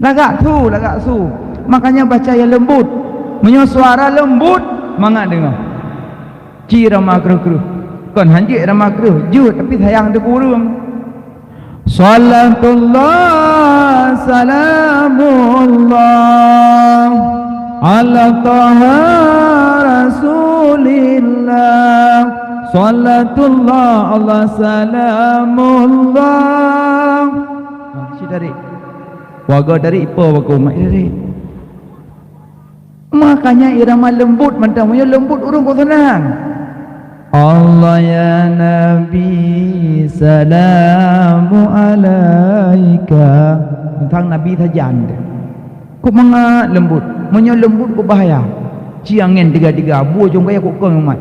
Lagak su, lagak su. Makanya baca nyang leumbut. Meunyoe suara leumbut, mangat deungoe. Ci rama kreueh-kreueh. Kon hanjeuet rama kreueh, jeuet tapi sayang teupeue ureuëng. Salatullah, salamullah, ala Taha Rasulillah. Salatullah, Allah salamullah. Ha, si tarik. Waga tarik, ipo bak umat tarik. Makanya irama leumbut mantong, meunyoe leumbut ureuëng kok seunang. Allah ya Nabi, salamu alaika. Tentang Nabi sajan. Kok mangat leumbut. Meunyoe leumbut kok bahaya. Ci angén tiga-tiga, bue jong kaya kok kong umat.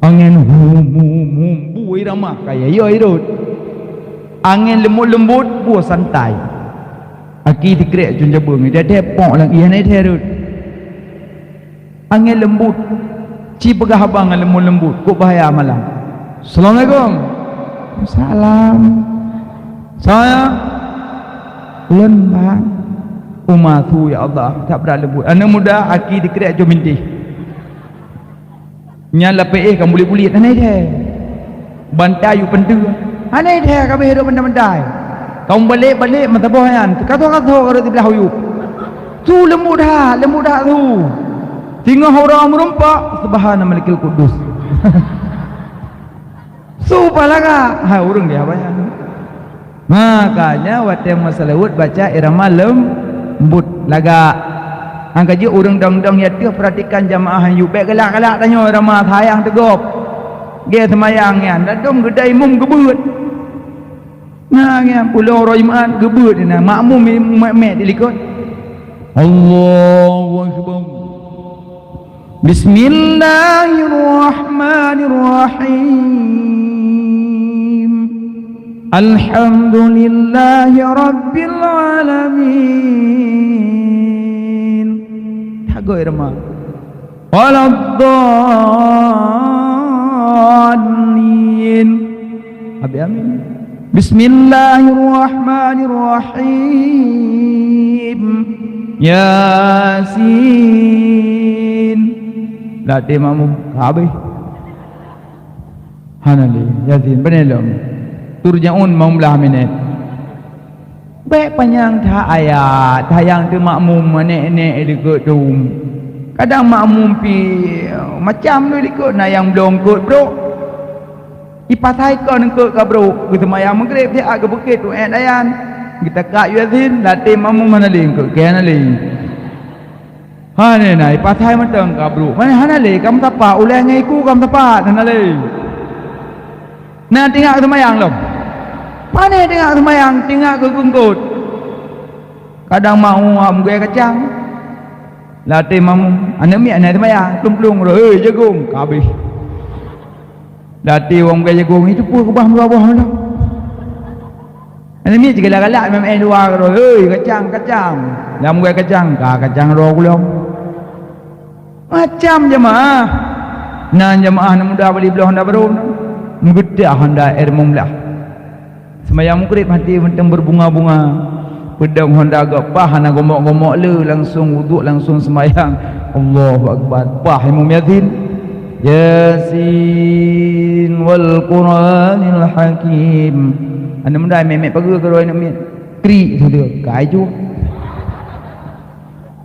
Angén hum, hum, hum, bue irama kaya, ya irot. Angén leumbut-leumbut, bue santai. Aki dikrek cun jabeueng, dia tepok lagi, hana dia rot. Angén leumbut, ci peugah haba ngon leumbut-leumbut, kok bahaya malam. Assalamualaikum. Salam. Saya. Ulôn, Bang. Uma su, ya Allah, tak brat leumbut. Aneuk muda, aki dikrek cun mintih. Nyan lapéh éh ka bulet-bulet, hana ithèe. Bantai yue peunteue, hana ithèe, ka abéh rhot bantai-bantai. Ka mubalek-balek meusaboh nyan, teukasoe-kasoe ka rhot siblah u yup. Su leumbut that, leumbut that su. Singoh uroe meureumpok, Subhana Malikil Quddus. Su paih lagak, hai ureuëng dia banyak. Makanya watée meuseulaweuet baca irama leumbut lagak. Nyang ka jeuet ureuëng dong-dong ya teuh, peuratikan jamaah nyoe, bék galak-galak tanyoe irama sayang teugop. Gée seumayang nyan, ladom geuda imum geubeuet. Na nyan pulo uroe Jumat geubeuet na makmum mé-mé di likot. Allahu Akbar. Bismillahirrahmanirrahim. Alhamdulillahi rabbil alamin. Tagoi rema. Waladdallin. Abi amin. Bismillahirrahmanirrahim. Yasin. Dak teuh makmum habéh. Hana lé, Yasin, beunelom. Turjaun lima belas minit. Bék panyang that ayat, sayang teuh makmum, nek-nek likot dum. Kadang makmum pi macam tu likot, na nyang bloe eungkot brok. Ipasai kon eungkot ka brok, geuseumayang Maghrib siat geubeukét tu ék dayan. Geutakak Yasin, dak teuh makmum hana lé eungkot, keu hana lé. Hana na, ipasai mantong ka brok. Mana hana lé, ka meusapat, ulée ngon iku ka meusapat, hana lé. Na tingak seumayang lom. Pane tingak seumayang, tingak keu eungkot. Kadang mau am gaya kacang. Latée makmum, aneuk miet hana seumayang, plueng-plueng, "Hei, jagong, ka habéh." Latée wong gaya jagong, "Itu peue keubah meuruah-ruah lom?" Aneuk miet jigalak-galak, memang luwa keudroe, "Hei, kacang, kacang." Lam gaya kacang, "Ka kacang droe kulom." Macam jamaah. Nan jamaah aneuk muda bali bloe honda barô, meugeutah honda R lima belas. Seumayang Maghrib hati mantong beubunga-bunga. Peudong honda geuh paih hana gomok-gomok le, langsung wuduk, langsung seumayang. Allahu Akbar. Paih Imam Yasin. Yasin wal Qur'anil Hakim. Aneuk muda mèmèt pageue keudroe aneuk miet. Krik saja. Ka aju.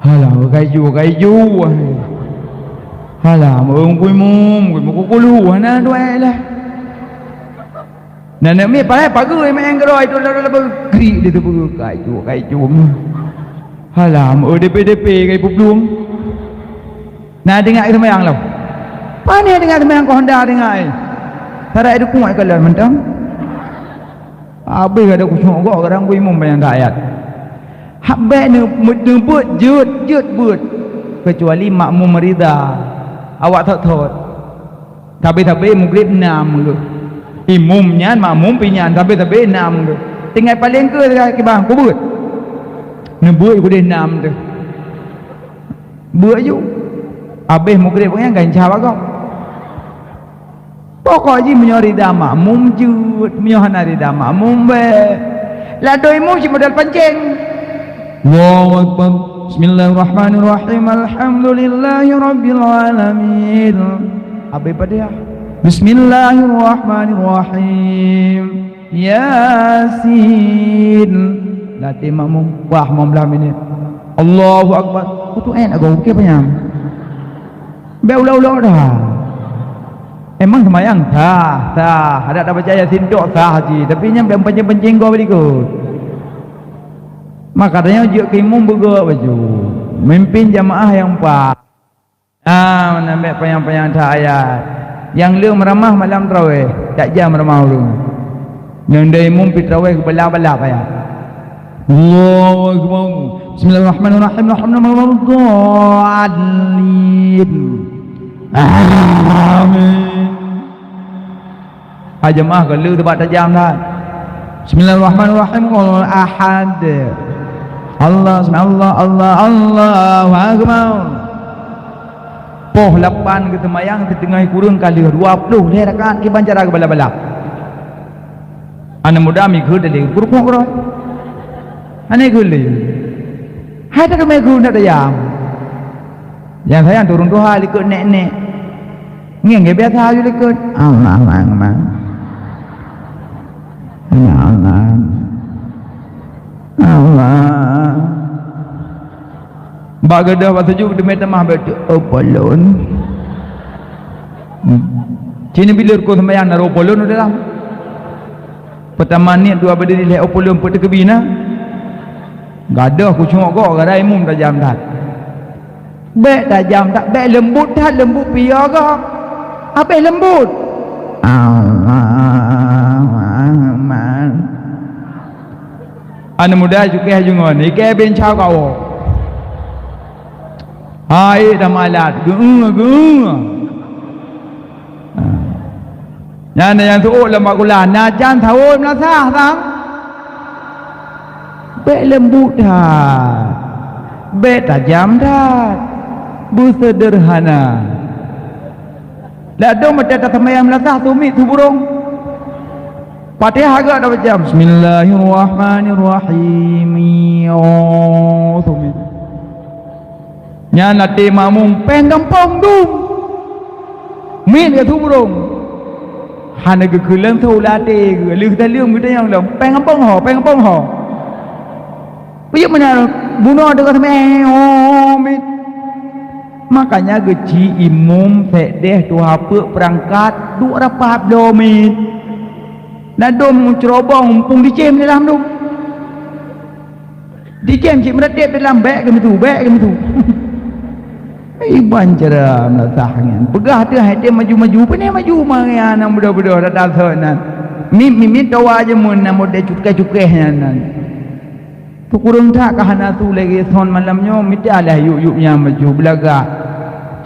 Halah, kaiju, kaiju. Halah, meungkui mum, kui mukukulu, hana duai lah. Nah, nak mi pakai pagu, main geroi tu, lalu, lalu, krik dia tu, kaiju, kaiju. Alah, meu depe-depe kai peublueng. Na deungoe seumayang lom. Pane deungoe seumayang keu honda deungoe. Sarai dukung ai kalon mantong. Habéh gata khusyuk goh kadang beu imum panyang that ayat. Hak bék neu-, neubeuet jeuet, jeuet beuet. Keucuali makmum rida. Awak thot-thot. Sabe-sabe mugrib nam geuh. Imum nyan, makmum pih nyan, sabe-sabe nam geuh. Tinggai paleng keu kiban, ku beuet. Neubeuet kudeh nam teuh. Beuet ju. Abéh mugrib nyan ganca bagoe. Pokok jih meunyoe rida makmum jeuet, meunyoe hana rida makmum bék. Ladôm imum cit modal pancéng. Allahu Akbar. Bismillahirrahmanirrahim. Alhamdulillahirabbil alamin. Abéh Fatihah. Bismillahirrahmanirrahim. Yasin. Latih makmum. Wah, lima belas minit. Allahu Akbar. Kutu en agak okey panyang. Bék ulok-ulok dah. Emang seumayang sah, sah. Adak tabaca Yasin tok sah cit. Tapi nyan bék pancing-pancing gob likot. Makajih jeuet keu imum beugok baju. Mimpin jamaah nyang pat. Ah, meunan bék panyang-panyang that ayat. Nyang le meuramah malam traweh, tak jam meuramah ulôn. Nyang dai imum pih traweh geubalap-balap ayat. Allahu Akbar. Bismillahirrahmanirrahim. Alhamdulillahirabbil alamin. Amin. Hai jeumaah, ka lheueh teubat tajam that. Bismillahirrahmanirrahim. Allahu Ahad. Allah, Allah, Allah, Allahu Akbar. Poh lapan geuseumayang, siteungoh kureueng ka lheueh dua ploh lhée rakaat kiban cara geubalap-balap. Aneuk muda migeue dalé geurumpok keudroe. Aneuk geue lé. Hai tateumé geuh nak tajam. Nyang sayang turun tuha likot nek-nek. Ngieng geubiasa aju likot. Allah, Allah, Allah. Ya Allah. Allah. Bak geudoh bak sujud teumé tamah bak tu, "Oh, polon." Hmm. Cina bila ruku sembahyang naruh polon dalam. Pertama ni dua berdiri leh, "Oh, polon," peuet teukeubina. Gadoh kucok gok, gara imum tajam that. Bék tajam that, bék leumbut that, leumbut piôh gok. Habéh leumbut. Allahu Akbar. Aneuk muda cukéh jungon, ikée bin cau kawoe. Hai dah malat, geueu, geueu. Ha. Nyan nyang teuôt lam bakulah, na jan sawôi meulasah sang. Bék leumbut that. Bék tajam that. Beuseudeurhana. Ladôm watée taseumayang meulasah tumiet tuburông. Fatihah agak dah baca. Bismillahirrahmanirrahim. Oh, tumiet. Nyan até makmum péng gampông dum. Miet ka tuburông. Hana geukheun leueng tho ula até geuh. Lheueh taleueng geutanyong lom. Péng gampông ho, péng gampông ho. Peue meunan bunoe teuka seumeh, oh, miet. Makanya geuci imum sekdeh tuha peuet peurangkat duek rapat bloe miet. Ladôm meucurobong mumpung dicém dalam dum. Dicém cit meuratéb dalam bék keumitu, bék keumitu. Iban cara meulasah nyan. Peugah teuh hai tem maju-maju, peue maju mangat nyang beudôh-beudôh that-that sot nyan. Miet-miet tawa jameun nyang model cukéh-cukéh nyan nan. Teukureueng that ka hana su lagée son malam nyoe, mita lah yup-yup nyang maju beulagak.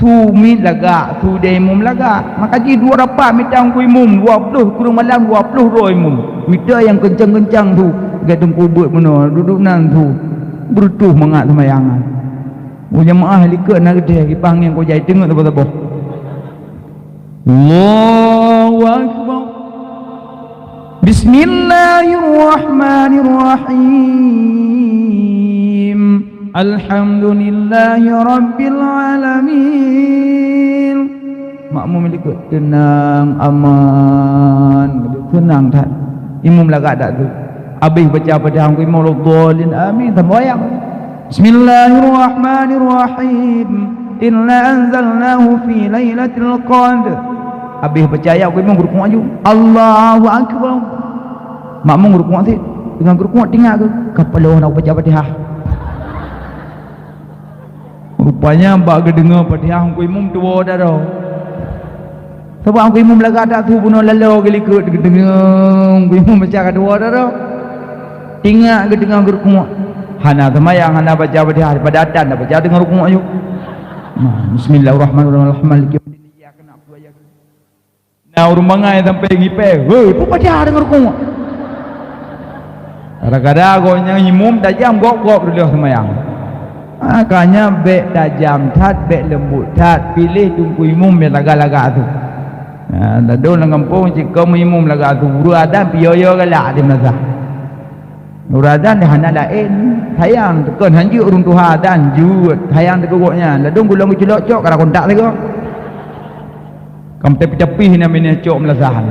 Su miet lagak, su dai imum lagak. Maka jih dua rapat mita ngon imum, dua ploh kureueng malam, dua ploh droe imum. Mita nyang keuncang-keuncang su, lagée teungku beuet bunoe, duduek nan su. Beureutoh mangat seumayang. Oh, jamaah likot na geudeh, kipah ngieng kujai teungeut saboh-saboh. Allahu Akbar. Bismillahirrahmanirrahim. Alhamdulillahirabbil alamin. Makmum likot teunang, aman, teunang that. Imum lagak that tu. Abéh baca Fatihah, imum waladdallin, amin, sambung ayat. Bismillahirrahmanirrahim. Inna anzalnahu fi lailatul qadr. Abéh baca ayat, imum geurukuk aju. Allahu Akbar. Makmum geurukuk sit. Deungon geurukuk, teuingat keu, "Ka paloe na baca Fatihah." Rupanya bak geudeungoe Fatihah Teungku Imum tuwoe daroe. Sabab Teungku Imum lagak that su bunoe laloe geulikot geudeungoe Teungku Imum baca ka tuwoe daroe. Tingak geudeungoe geurukuk. Hana seumayang, hana baca Fatihah, pada atan dah baca deungon rukuk ayue. Nah, bismillahirrahmanirrahim. Maliki yaumiddin. Iyyaka na'budu wa iyyaka Na ureuëng bangai sampai ngipée, "Hei, peue paja deungon rukuk?" Kadang-kadang gobnyan imum tajam gob-gob reuloh seumayang. Makanya bék tajam that, bék leumbot that, piléh teungku imum nyang lagak-lagak su. Ha, ladôm lam gampông cit keu imum lagak su, ureuëng adan piyoe-yoe galak di meunasah. Ureuëng adan di hana laén, sayang teukon hanjeuet ureuëng tuha adan jeuet, sayang teukon gobnyan. Ladôm gulong geuculok cok kara kontak sigoe. Kam tapi-tapi na mine cok meulasahan.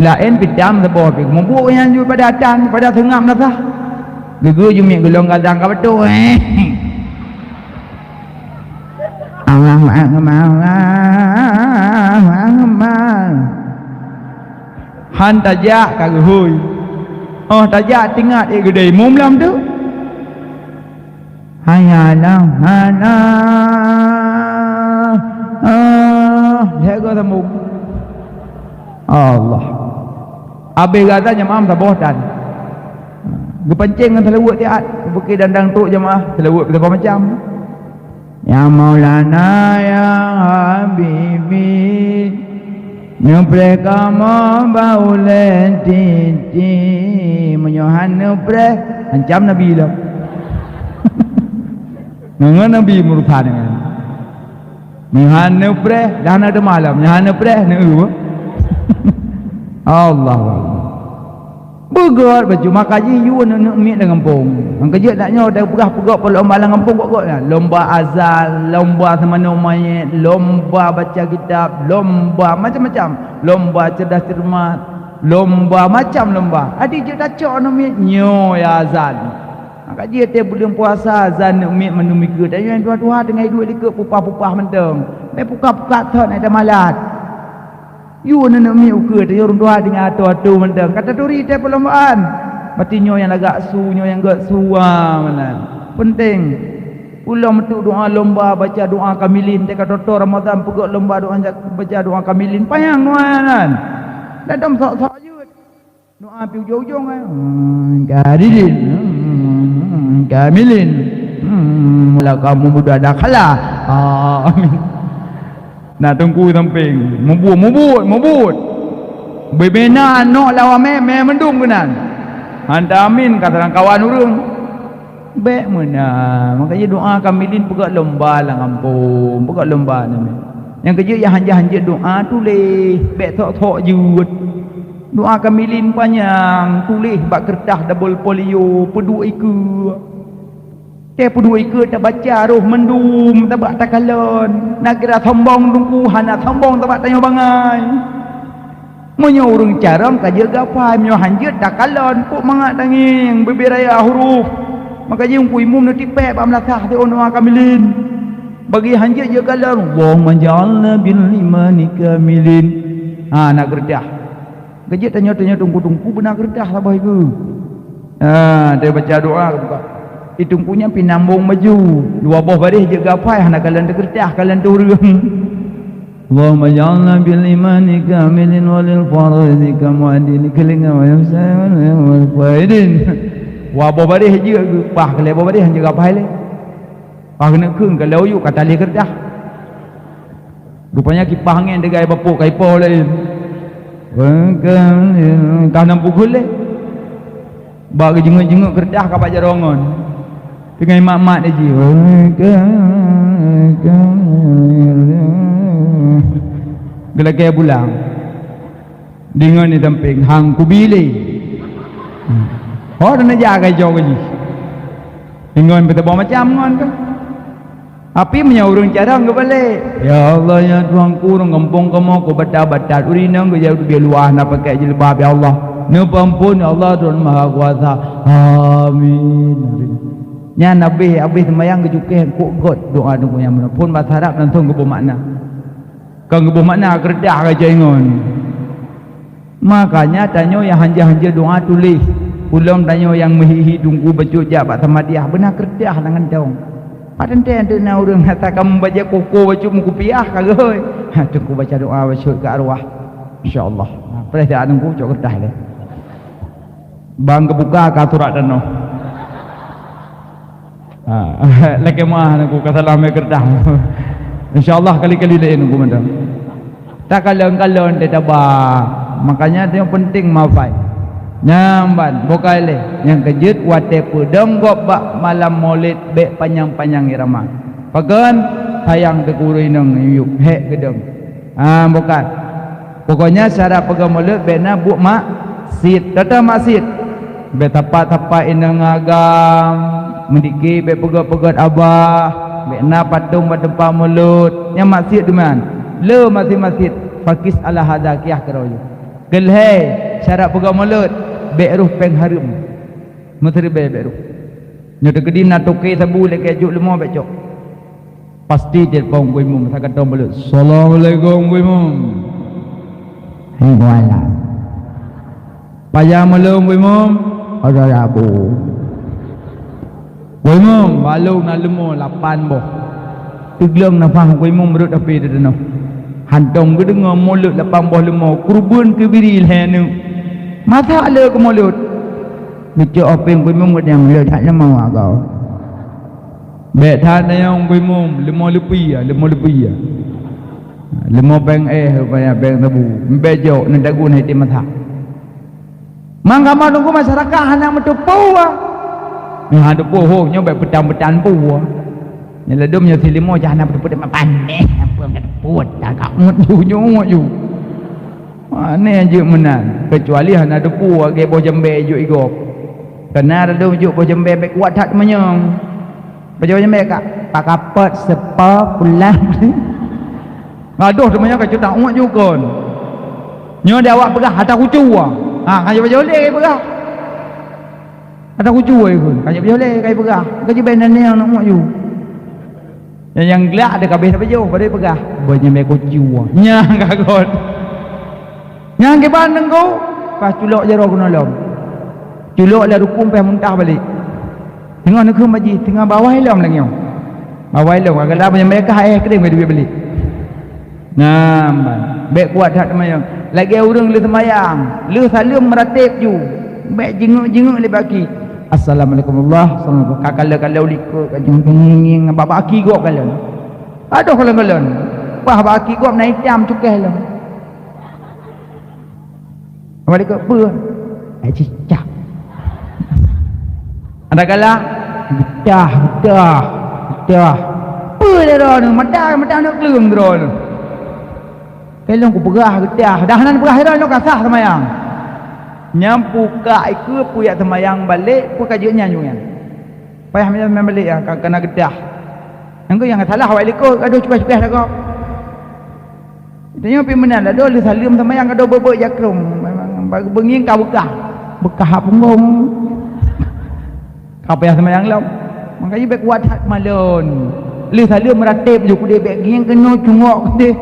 Laén pitam saboh pi mubuek nyan jeuet pada adan, pada seungab meunasah. Geugeu jeumiet gulong gadang ka beutôi. Allahu Akbar, Allahu Akbar. Han tajak ka geuhôi. Oh tajak tingat ék geudai imum lam tu. Hayya 'alas shalah. Ah, lhée goe sambông. Allah. Abéh gata jamaah saboh tan. Geupancéng ngon seulaweuet siat, bukét dandang trok jamaah, seulaweuet saboh macam. Ya Maulana, ya Habibi, neupreh kamoe bak ulée titi. Meunyoe han neupreh, ancam Nabi lom. Ngon Nabi meurusan nyan. Meunyoe han neupreh, dah na teumalom. Meunyoe han neupreh, neu-eu. Allahu Akbar. Beugét bacut, maka jih yue aneuk miet lam gampông. Nyang keujeuet nak nyoe, tapeugah peugét peulomba lam gampông gét-gét nyan. Lomba azan, lomba seumanoe manyét, lomba baca kitab, lomba macam-macam. Lomba cerdas cermat, lomba macam lomba. Adak jeuet tacok aneuk miet, nyoe ya azan. Maka jih watée buleuen puasa, azan aneuk miet mandum ikot. Tanyoe nyang tuha-tuha teungoh iduek likot pupah-pupah mantong. Mé pukah-pukah thon, ai tamalat. Yue aneuk miet ukeue, tanyoe ureuëng tuha teungoh atoe-atoe mantong. Ka taturi tée perlombaan. Berarti nyoe nyang lagak su, nyoe nyang gét su, ah, meunan. Penting. Ulôn meuteuk doa lomba baca doa kamilin, teuka toto Ramadhan peugét lomba doa baca doa kamilin. Panyang doa nyan. Ladôm sok-sok jeuet. Doa pi ujong-ujong, eh. Hmm, kamilin. Hmm, kamilin. Hmm, la kamu muda dah kalah. Amin. Na teungku sampéng, mubuet, mubuet, mubuet. Beubena nok lawa mé, mé mandum keunan. Hanta amin ka seurang kawan ureuëng. Bék meunan, maka jih doa kamilin peugét lomba lam gampông, peugét lomba nyan. Nyang keujeuet ya hanjeuet-hanjeuet doa tuléh, bék sok-sok jeuet. Doa kamilin panyang, tuléh bak keureutah dabol polio, peuduek ikeue. Tée peuduek ikeue tabaca roh mandum, tabak takalon. Na kira sombong teungku, hana sombong tabak tanyoe bangai. Meunyoe ureuëng carông ka jeuet geuhafai, meunyoe han jeuet takalon, pok mangat tangieng, bibé raya huruf. Maka jih Teungku Imum neutipék bak meulasah siôn doa kamilin. Bagi han jeuet jeuet kalon, "Allahumma ja'alna bil imani kamilin." Ha, na keureutah. Ka jeuet tanyoe-tanyoe teungku-teungku beuna keureutah saboh ikeue. Ha, teubaca doa ka buka. Di teungku nyan pih nambông baju. Dua boh baréh jeuet geuhafai, hana kalon teukeurtah, kalon teuh ureuëng. Allahumma ja'alna bil imani kamilin walil faraidi kamuadin kelinga wa yamsa wal faidin. Dua boh baréh jeuet geuhafai, kalon boh baréh han jeuet geuhafai lé. Paih keuneuk kheun ka lheueh yue ka talé keureutah. Rupanya kipah angén teugai bapok ka ipoh laén. Ka nam pukul lé. Bak geujeungeuk-jeungeuk keureutah ka bak jaroe ngon. Teungoh mat-mat lé jih. Geulakée pulang. Deungon di sampéng, "Han kubi lé." Ho, dan neujak ka jok jih. Deungon peutabong macam ngon tu. Tapi meunyoe ureuëng carông geubalek, "Ya Allah, ya Tuhanku, ureuëng gampông kamoe ku batat-batat, ureuëng inong geujak ubé luwah na pakai jilbab, ya Allah. Neupeuamphon, ya Allah, Tuhan Maha Kuasa. Amin." Nyan habéh, habéh seumayang geucukéh kok göt doa deungon nyang meunan. Phon basa Arab langsong geuboh makna. Kon geuboh makna keureutah ka jai ngon. Makanya tanyoe nyang hanjeuet-hanjeuet doa tuléh. Ulôn tanyoe nyang meuhi-hi teungku bacut jak bak samadiah beuna keureutah lam kantong. Pat teuntèe na ureueng hata kamoe bajèe koko bacut meukupiah ka geuhôi. Ha, teungku baca doa bacut keu arwah. Insya Allah. Ha, preh dak teungku cok keureutah lé. Bang geubuka ka surat tanoh. Ha, lakèe meu'ah teungku ka salam keureutah. Insya Allah kali-kali laén teungku mantong. Takalon-kalon teuh taba. Makanya nyoe penting mafai. Nyan ban, bukai lé. Nyang keujeuet watèe peudong gob bak malam Maulid bèk panyang-panyang irama. Pakon? Sayang teungku ureueng inong yub, hék geudong. Ah, bukai. Pokoknya syarat peugah Maulid bèk na buet maksiet. Tata maksiet. Bèk tapak-tapak inong agam, meudike bèk peugöt-peugöt abah, bèk na patong bak teumpat mulod, nyan maksiet dum nyan. Le maksiet-maksiet, fakis ala hadza, kiah keudroe. Keulhèe, syarat peugah mulod, bèk roh péng hareuem. Meusiribèe bèk roh. Nyoe teukeudi na toke sabu lagèe jok leumo bèk cok. Pasti telepon Teungku Imum, masa ka tom balut. "Assalamualaikum, Teungku Imum." "Waalaikumsalam." "Pajan malom, Teungku Imum?" "Ata Rabu." "Teungku Imum, balong na leumo lapan boh." Teugleng nafah Teungku Imum rhot api di tanoh. Hantom geudeungoe mulod lapan boh leumo, keureubeuen keubiri lhèe neuk. Masa le keu mulod? Geucok api Teungku Imum geudeungoe mulod that leumo agoe. Bèk that nyan Teungku Imum, leumo leupie, leumo leupie. Leumo péng éh, rupanya péng sabu. Bèk jok, neudagu na item masak. Mang kamoe Teungku masyarakat hana meuteupeue. Nyoe hana teupeue, ho, nyoe bèk peutan-peutan peue. Nyoe ladôm nyoe si leumo jah hana meuteupeue, teuma panéh, apa yang teupeue, dah ka ngut ju, nyoe ngut ju. Aneh jeuet meunan, keucuali hana teupeue lagèe boh jambé jok igob. Kana ladôm jok boh jambé bèk kuat that teumanyong. Pajoh nyang bèk ka, pakapot, seupôt, pulang. Gadoh teuma nyoe ka cutak uet ju kon. Nyoe di awak peugah ata kucue. Ha, ka pajoh lé peugah. Ata kucue kon. Ka pajoh lé ka peugah. Ka jibèe nan nyang nak uet ju. Nyang, nyang glak ada kabeh pajoh, baru peugah. Boh nyang bèk kucue. Nyang ka kon. Nyang kiban teungku, pas culok jaroe keunoe lom. Culok lam rukung pih muntah balek. Teungoh neukheun bak jih, teungoh bak awai lom lagèe nyoe. Bak awai lom, kadang-kadang meunyoe ka éh keureung bak duek balek. Nah, bèk kuat that teumanyong. Lagèe ureueng lheueh seumayang, lheueh saleuem meurateb ju. Bèk jingeuk-jingeuk lé bak aki. "Assalamualaikum Allah." Assalamualaikum. Ka kalon-kalon likot, ka jinggieng-gieng bak aki gob kalon. Adoh kalon-kalon. Bah bak aki gob na itam cukéh lom. Awak likot peue? Eh, cicak. Ada kala, getah, getah, getah. Peue lé droeneuh? Mata, mata aneuk kleueng droeneuh. Keu lôn kupeugah getah. Dah nan peugah droeneuh ka sah seumayang. Nyang pukak ikeue peue jak seumayang balek, peue ka jeuet nyan ju nyan. Payah meunan balek ya, ka, kana getah. Nyang keu nyang salah awak likot, adoh cukéh-cukéh lagoe. Tanyoe pih meunan, ladôm lheueh saleuem seumayang ka dua beuet-beuet jak krueng. Memang beungieng ka beukah. Beukah punggong. Ka payah seumayang lom. Makajih bèk kuat that malon. Lheueh saleuem meurateb ju keudeh bèk gieng keunoe cungok keudeh.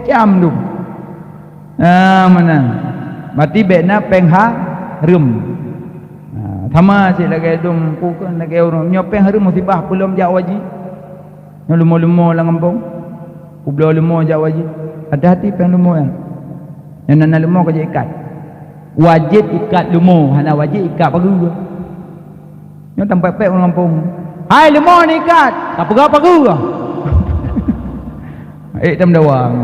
Cam dum. Ah, meunan. Berarti bèk na péng hareuem. Ah, sama cit lagèe dum, ku kheun lagèe ureueng. Nyoe péng hareuem musibah peulom jak wajib. Nyoe leumo-leumo lam gampông. Peubloe leumo jak wajib. Hati-hati péng leumo nyan. Nyan na leumo ka jikat. Wajéb ikat leumo, hana wajéb ikat pageue. Nyoe tampék-pék ureueng gampông. "Hai leumo neuikat, ka peugah pageue." Ék tam dawang.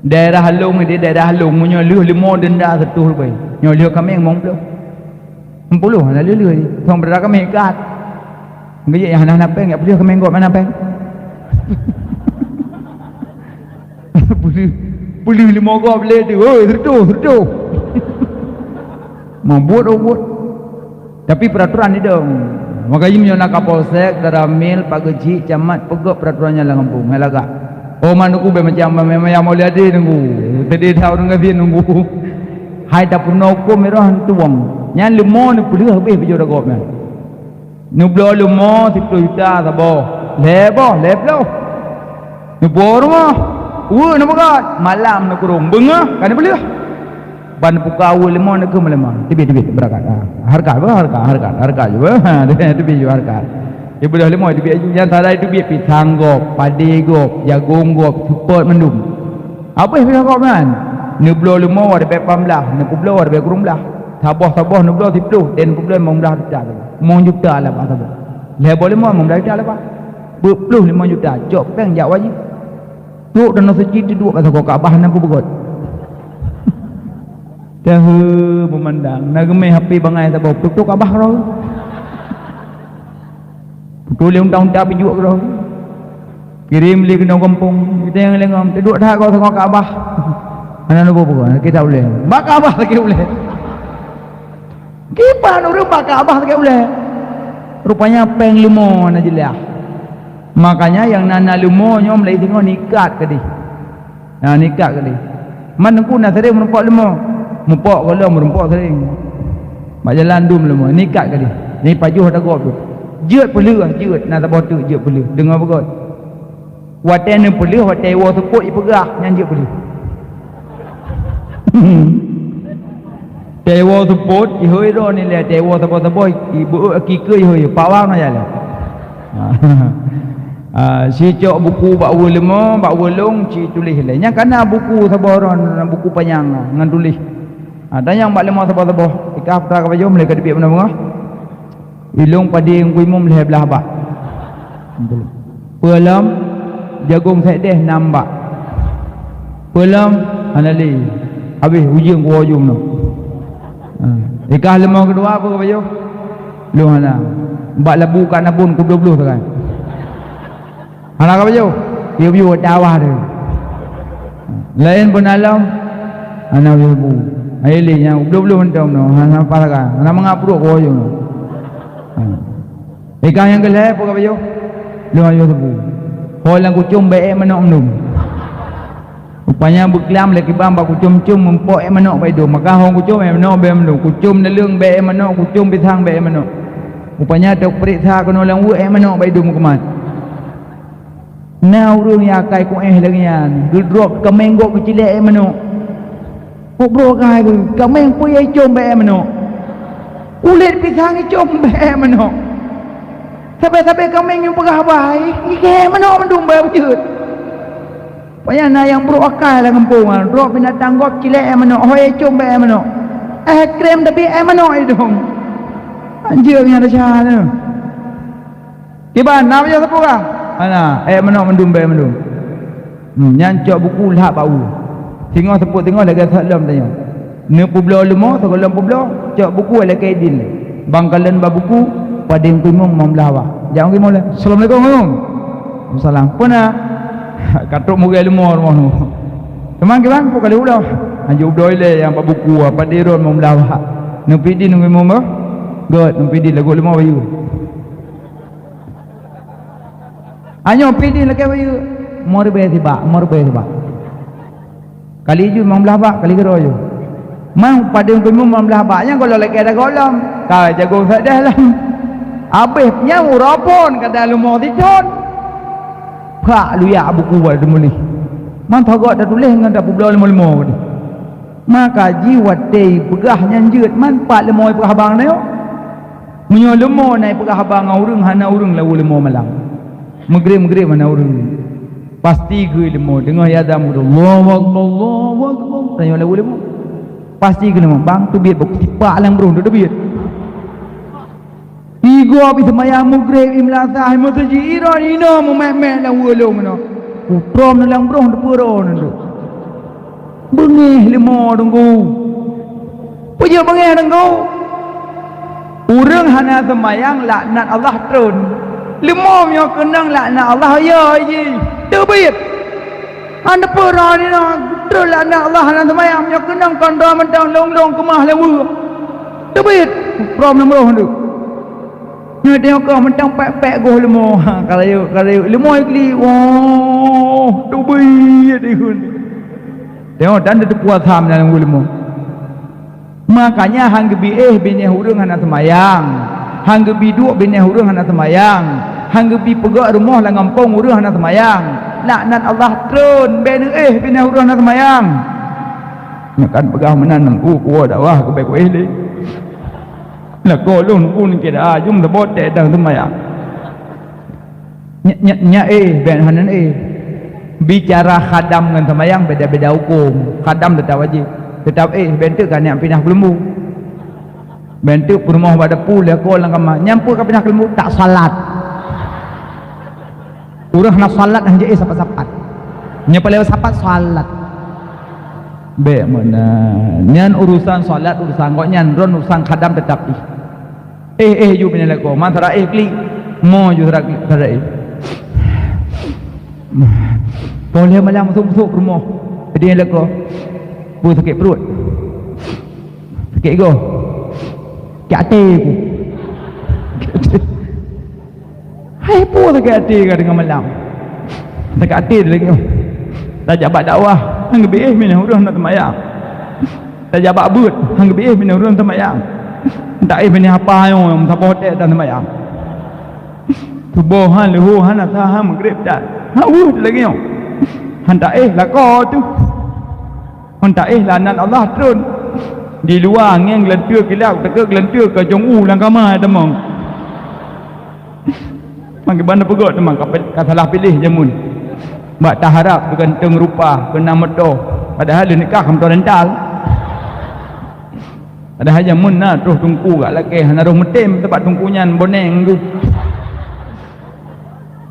Daerah Along di daerah Along, meunyoe lheueh leumo denda seratus ribèe. Nyoe lheueh kaméng limong ploh. Limong ploh hana lheueh-lheueh jih. Thôn berada kami ikat. Geujak nyang hana-hana péng, jak peulheueh kaméng gob hana péng. Peulheueh, peulheueh leumo gob lé tu. Hoi, seratus, seratus. Mau buet, oh, buet. Tapi peraturan idong. Makajih meunyoe na Kapolsek, Danramil, Pak Geuchik, Camat, peugöt peraturan nyan lam gampông, hai lagak. Oh, man teungku bèk macam, macam, macam Mulyadi teungku. Tadi dah ureueng gasien teungku. Hai tapeurunoe hukôm, iroh tuwöng. Nyan leumo neupeulheueh habéh beujoe dagob nyan. Neubloe leumo siploh juta saboh. Lhèe boh, lhèe ploh. Neupuwoe rumoh. Ueh neupeugöt. Malam neukurông. Beungoh ka neupeulheueh. Ban buka aweuek leumo neukheun meuleumo. Teubiet, teubiet, beurakat. Ha. Hareukat, beuh, hareukat, hareukat, hareukat ju, beuh. Ha, teubiet ju hareukat. Sibeudôh leumo teubiet, nyang sarai teubiet pisang gob, padé gob, jagong gob, seupôt mandum. Habéh pisang gob nyan. Neubloe leumo watèe bèe paih blah, neupeubloe watèe bèe kureueng blah. Saboh-saboh neubloe siplôh, dan neubloe limong blah juta. Limong juta lah bak saboh. Lhèe boh leumo limong blah juta lah bak. Peuet plôh limong juta, cok péng jak wajib. Trok Tanoh Suci teuduek bak sagoe Ka'bah na peubeugöt. Tahe meumandang, na geumé H P bangai saboh, trok-trok Ka'bah keudroe. Putôh lé unta-unta pijuek keudroe. Kirém lé keunoe gampông, kita nyang lengom, teuduek that goe sagoe Ka'bah. Hana lubô peugah, kita ulèe. Bak Ka'bah lagèe ulèe. Kiban ureueng bak Ka'bah lagèe ulèe. Rupanya péng leumo na jeulaih. Makanya nyang na-na leumo nyoe mulai singoh nikat keudéh. Na nikat keudéh. Man Teungku na sering meurumpok leumo. Mupok gohlom meurumpok sering. Bak jalan dum leumo, nikat keudéh. Nyan pajoh ata gob tu. Jeuet peuleueh, jeuet na saboh teuk jeuet peuleueh. Deungoe beugöt. Watèe neupeuleueh, watèe iwoe seupôt ipeugah, nyan jeuet peuleueh. Teuwoe seupôt, ihôi droe nilai, teuwoe saboh-saboh, ibeuek aki keue ihôi, pawang na jalan. Ah, sicok buku bak ueh leumo, bak ueh lông, ci tuléh ilèe. Nyang kana buku saboh droe, buku panyang ngon tuléh. Ah, tanyong bak leumo saboh-saboh, ikah putra ka pajoh, mulai ka teubiet beungoh-beungoh. Ilông padé Teungku Imum lhèe blah bak. Peue lom, jagong sèk deh nam bak. Peue lom, hana lé. Habéh ujeuen kuwoe jom nyoe. Ha. Ikah leumo keudua peue ka pajoh? Lôn hana. Bak labu ka nabôn ku bloh-bloh sagai. Hana ka pajoh? Yub-yub ata awah tu. Laén pun alom, hana pajoh bu. Hai lé nyang bloh-bloh mantong nyoe, hana paih ka. Hana mangat pruet kuwoe jom nyoe. Ha. Ikah nyang keulhèe peue ka pajoh? Lôn ayoh teupeu. Ho lam kucom bèe èk manok mandum. Rupanya beuklam lé kiban bak kucom-com meumpok èk manok bak idong. Maka ho kucom èk manok bèe mandum. Kucom neuleueng bèe èk manok, kucom pisang bèe èk manok. Rupanya teupeuriksa keunoe lam ueh èk manok bak idong meukeumad. Na ureueng nyang akai kuéh lagèe nyan, geudrop kaméng gob geucilek èk manok. Pubroe keuhai geuh, kaméng peue icom bèe manok. Kulét pisang icom bèe manok. Sabe-sabe kaméng nyang peugah haba, ikèe manok mandum bèe beujeuet. Payah na nyang brok akai lam gampông nyan, drop binatang gob cilek manok, hôi icom bèe manok. Eh, krem tapi eh manok idong. Anjeueng nyang desya nyoe. Kiban, na pajoh sapeue ka? Hana, èk manok mandum bèe mandum. Hmm, nyan cok buku lhah bak ueh. Singoh seupôt singoh lagèe sat lom tanyoe. Neupeubloe leumo, sigohlom peubloe, cok buku lagèe idin. Bang kalon bak buku, padé Teungku Imum limong blah bak. Jak Teungku Imum lé. Assalamualaikum, Imum. Waalaikumsalam. Peue na? Ka trok mugèe leumo rumoh nyoe. Teuma kiban, peue ka lheueh bloe? Hanjeuet bloe ilèe nyang bak buku, padé droe limong blah bak. Neupeue idin Teungku Imum beuh? Göt, neupeue idin lagoe leumo bayeue. Anyoe pih di lakèe bayeue, mo ribèe sibak, mo ribèe sibak. Kali ju limong blah bak, kali keudroe ju. Man padé Teungku Imum limong blah bak, nyan gohlom lakèe dagoe lom, ka jagong sèk deh lom. Abéh nyan uroe phon ka da leumo sithon. Phak luyak buku bak teumuléh. Man thoh göt tatuléh ngon tapeubloe leumo-leumo tadi. Maka jih watèe peugah nyan jeuet, man pat leumo peugah haba nyoe. Meunyoe leumo na ipeugah haba ngon ureueng, hana ureueng lawoe leumo malam. Meugreb-meugreb hana ureueng. Pasti geue leumo, deungoe iazan, "Allahu Akbar, Allahu Akbar." Tanyoe lawoe leumo. Pasti geue leumo, "Bang, teubiet bak sipak lam broh, teubiet." Igoe bak seumayang meugreb, imeulasah, imeuseujid, iroe inoe meumet-met lam ueh lôn nyoe. Utroe lam broh teupeue droe nyoe. Beungéh leumo Teungku. Peue jeuet beungéh Teungku? Ureueng hana seumayang laknat Allah tron. Leumo meunyoe keunong laknat Allah, yo jih. Teubiet. Hana peue droe nyoe, tron laknat Allah hana seumayang, meunyoe keunong kon droe mantong lôn-lôn keumah lé weueh. Teubiet. Prom lam roh tu. Nyoe teuka mantong pek-pek goh leumo. Ha, ka rayeuk, ka rayeuk. Leumo kli. Woh, teubiet ikun. Tengok dan teupuasa meunan leumo. Makanya han geubi éh binéh ureueng hana seumayang. Han geubi duek binéh ureueng hana seumayang. Han geubi peugöt rumoh lam gampông ureueng hana seumayang. Laknat Allah tron bèk neuéh binéh ureueng hana seumayang. Nyoe kan peugah meunan nangku kuwoe dakwah keu bèk kuéh lé. Lakoe lôn pun kira jum teuboh teuh dang seumayang. Nyak, nyak, nyak éh, ben hana éh. Bicara khadam ngon seumayang beda-beda huköm. Khadam teutap wajéb. Teutap éh, ben teuk ka nyak pinah keuleumbu. Ben teuk peurumoh bak dapu, lheuh ko lam kama. Nyan peue ka pinah keuleumbu, tak salat. Ureuëng hana salat hana jeuet sapat-sapat. Nyan paléng sapat salat. Bék meunan. Nyan urusan salat, urusan gobnyan, droen urusan khadam teutap éh. Éh, éh ju bini lakoe, man sara éh klik. Mo ju sara klik, sara éh. Poh lhée malam masuk-masuk peurumoh. Bini lakoe. Peue sakét pruet? Sakét goh? Sakét até ku. Hai peue sakét até ka teungoh malam? Sakét até lagée nyoe. Tajak bak dakwah, hana geubi éh minah ureuëng na seumayang. Tajak bak beuet, hana geubi éh minah ureuëng seumayang. Taéh minah apa nyoe nyang saboh tée dan seumayang. Suboh han, leuhô han, asa han, meugreb dan. Ha weueh lagée nyoe. Han taéh lakoe teuh. Han taéh lanan Allah trôn. Di luwa angén geulanteue kilak, teuka geulanteue ka jong u lam kama tamong. Mangkeubana peugok teuma ka, ka salah piléh jameun. Bak taharab keuganteung rupa, keunang moto, padahai leunikah ka moto rental. Padahai jameun na troh teungku gak lakée hana roh meutem, sabab teungku nyan boneng geuh.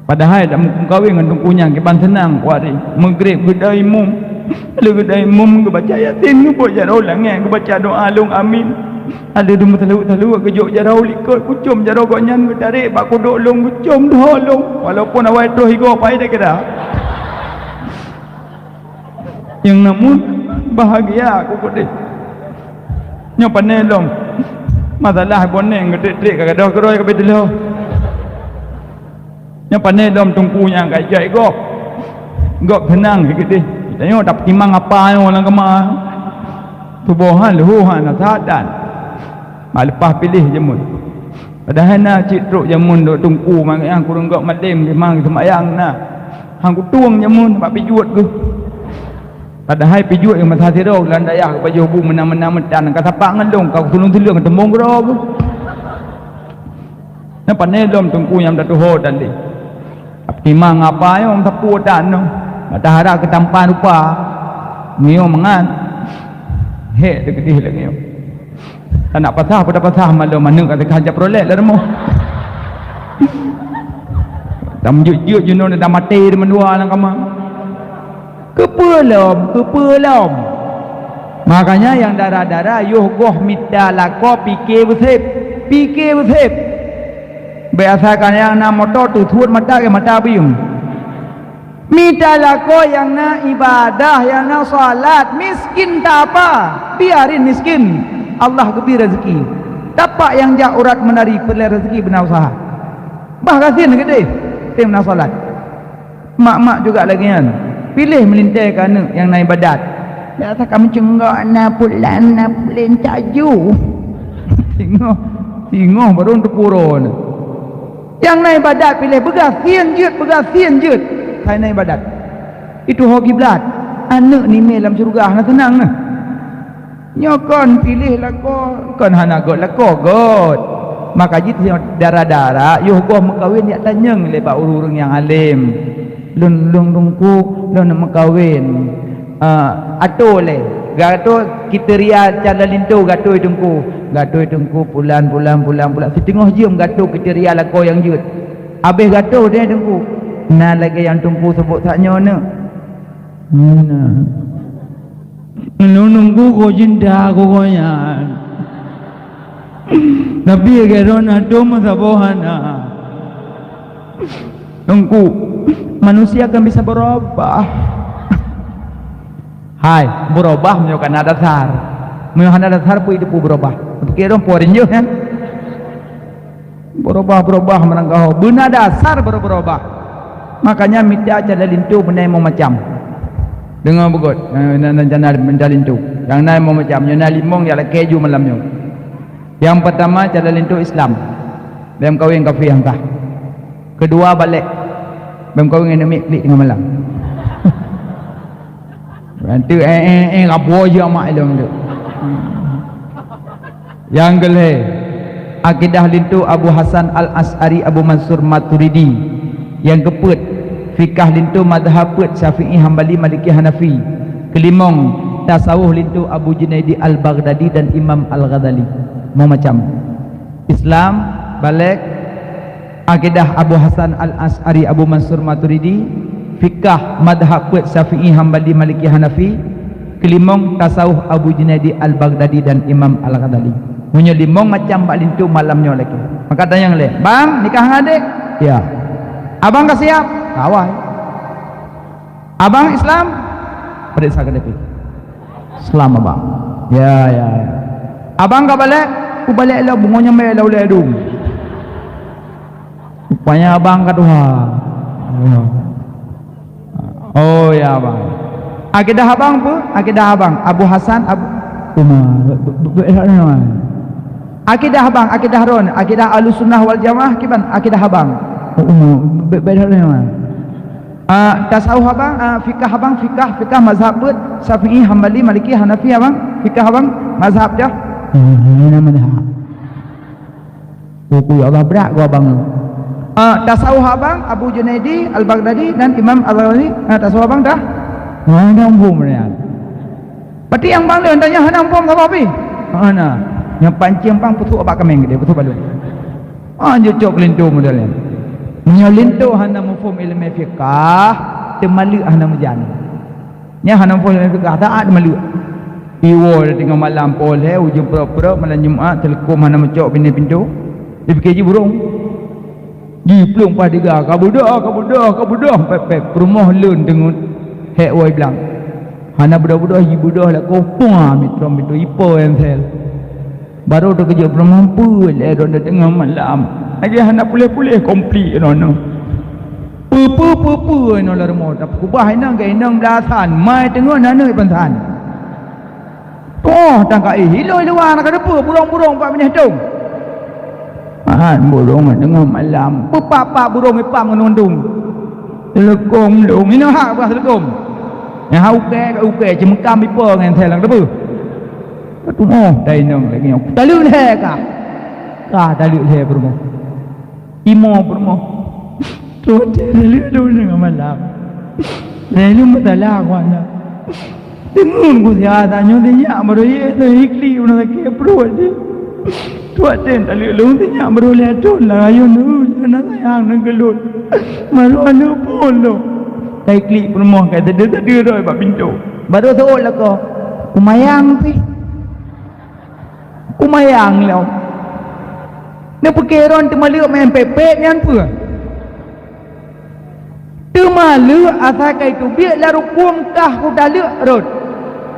Padahai dak meukawen ngon teungku nyan kiban seunang kuat deh. Meugreb geuda imum. Lheueh geuda imum geubaca Yasin, geubuet jaroe langét, geubaca doa lôn amin. Ada dum meutaleuek-taleuek geujok jaroe likot, kucom jaroe gobnyan geutarek bak kudok lôn, gucom dhoe lôn. Walaupun awai troh igoe pai dak kira. Nyang namun bahagia aku pedih. Nyoe pane lom. Masalah boneng geutrek-trek ka gadoh keurôi ka beuteuloh. Nyoe pane lom teungku nyang ka ijak gob. Gob seunang sikit deh. Tanyoe tapeutimang apa nyoe lam kama. Tuboh han, leuhô han, asa dan. Mak leupah piléh jameun. Padahai na cit trok jameun dok teungku mangat nyang kureueng gob malem limang seumayang na. Han kutueng jameun bak pijuet geuh. Padahai pijuet nyang masa sidroe lam dayah geupajoh bu meunan-meunan meutan ka sapak ngon lôn ka kusulong-sulong teumbong keudroe geuh. Nyan pane lom teungku nyang meutuho dan lé. Timang apa nyoe meusapeue dan nyoe. Mata harap keutampan rupa. Nyoe mangat. Hék teukeudeh lagée nyoe. Tanak pasah pada pasah malu manuk ka teuka jak prolek lam rumoh. Tam jeuet-jeuet jinoe dah maté di mandua lam kama. Keupeue lom, keupeue lom. Makanya nyang dara-dara yoh goh mita lakoe pike beuseb, pike beuseb. Biasa kan nyang na moto teusuet mata ke mata bieng. Mita lakoe nyang na ibadah, nyang na salat, miskin tapa, biarin miskin. Allah geubri rezeki. Tapak nyang jak urat meunari peureulée rezeki beuna usaha. Bah gasien keudeh, tem na salat. Mak-mak juga lagée nyan. Piléh meulintée keu aneuëk nyang na ibadat. Biasa ka meucunggok na pulan, na pulan caju. Singoh, singoh barô teupuron. Nyang na ibadat piléh beugasien jeuet, beugasien jeuet. Hai na ibadat. Itu ho kiblat. Aneuëk nimé lam syeuruga hana seunang na. Nyoe kon piléh lakoe, kon hana göt lakoe, göt. Maka jih dara-dara yoh goh meukawen jak tanyong lé bak ureuëng-ureuëng nyang além. Lôn, lôn teungku, lôn meukawen. Ah, atô lé. Gatô kriteria calon linto gatô teungku. Gatô teungku pulan, pulan, pulan, pulan. Siteungoh jeuem gatô kriteria lakoe nyang jeuet. Abéh gatô deh teungku. Na lagée nyang teungku seubut sak nyoe neuk. Nah. Nunungku ko cinta ko nyan. Tapi kero na dum saboh hana. Teungku, manusia kan bisa berubah. Hai, berubah meunyoe kana dasar. Meunyoe hana dasar pun itu pun berubah. Pikir dong porin je kan. Berubah-berubah meurangkaho. Beuna dasar baru berubah. Makanya mita calon linto beuna limong macam. Deungoe beugöt, eh, na, na, na, mita linto. Nyang na limong macam, nyoe na limong nyang lakée ju malam nyoe. Nyang pertama calon linto Islam. Bèk meukawen kafé nyang sah. Kedua balek. Bèk meukawen ngon aneuk miet klik teungoh malam. Nanti eh eh eh raboh je amak ilong tu. Yang gelhe, akidah linto Abu Hasan Al-Asy'ari, Abu Mansur Maturidi. Nyang keupeuet, fikah linto mazhab peuet Syafi'i, Hambali, Maliki, Hanafi. Keulimong, tasawuf linto Abu Junaidi Al-Baghdadi dan Imam Al-Ghazali. Lima macam. Islam, baligh, akidah Abu Hasan Al-Asy'ari, Abu Mansur Maturidi, fikah mazhab peuet Syafi'i, Hambali, Maliki, Hanafi, keulimong tasawuf Abu Junaidi Al-Baghdadi dan Imam Al-Ghazali. Meunyoe limong macam bak linto malam nyoe lagèe. Maka tanyong lé, "Bang, nikah ngon adék?" "Ya." "Abang ka siap?" "Ka awai." "Abang Islam?" "Peuriksa K T P." "Islam abang." "Ya, ya, ya." "Abang ka baligh?" "Kubaligh lom, beungoh nyang mè lom ulèe dum." "Rupanya abang ka tuha." "Ya." "Oh ya, abang." "Akidah abang peue?" "Akidah abang Abu Hasan Abu Umar." "Akidah abang, akidah ron, akidah Ahlussunnah wal Jamaah kiban akidah abang?" "Umar, beda." "Ah, tasawuf abang, ah, fikah abang, fikah, fikah mazhab peuet, Syafi'i, Hambali, Maliki, Hanafi abang, fikah abang, mazhab jah?" "Hmm, ini mazhab." Buku, ya Allah, brat gua abang. Ah, tasawuf abang Abu Junaidi Al-Baghdadi dan Imam Al-Ghazali. Ah, tasawuf abang dah? Hana muphom nyan. Berarti nyang bang lôn tanya hana muphom saboh pi? Hana. Nyang pancing bang peutrok bak kaméng geude, peutrok balon. Ah, jicok linto model nyan. Meunyoe linto hana muphom ileumèe fiqah, teumaleuek hana meujan. Nyan hana muphom ileumèe fiqah, taát maleuek. Iwoe teungoh malam poh lhèe, ujeuen prok-prok, malam Jumat, teuleukom hana meucok binéh pintoe. Dipike jih burông. Jiplueng paih tiga, ka beudôh, ka beudôh, ka beudôh, pép-pép. Peurumoh lôn deungon hék woe blang. Hana beudôh-beudôh, jibeudôh lakoe, puah, mitrôm pintoe, ipo ensel. Barô teukeujot peurumoh, peue lé droeneuh teungoh malam. Lagèe hana puléh-puléh, konflik droeneuh. Peue-peue, peue-peue inoe lam rumoh, tapeukubah inong keu inong belasan, mai teungoh na nyoe pansan. Toh, tangka éh, iloi luwa na ka teupeue burông-burông bak binéh dong. Hat burông teungoh malam, peupak-pak burông ipang ngon undong. Teuleukom lôn, inoe hak bah teuleukom. Nyang hak ukèe, ka ukèe, ceumeukam ipo ngon sèlang teupeue. Ka tumoh, dai inong lagèe nyoe. Taleuek lhèe kah. Kah taleuek lhèe peurumoh. Imo peurumoh. Tuwah teuh lheueh lôn ngon malam. Lheueh lôn meusalah keu aneuk. Deungon ku siat tanyoe sinyak baroe yeh teuh iklik u rumoh sakét pruet jih. Tuwah teuh taleuek lôn sinyak baroe lhèe thôn lam rayeuk neuh, na sayang neuh keu lôn. Malu aneuk phôn lôn. Ka iklik peurumoh ka teudeue-teudeue droe bak pintoe. Baroe seuôt lakoe. Kumayang pih. Kumayang lom. Neupiké droe teumaleuek meu'en pèt-pèt nyan peue? Teumaleuek asai ka iteubiet lam rukông kah kutaleuek rhot.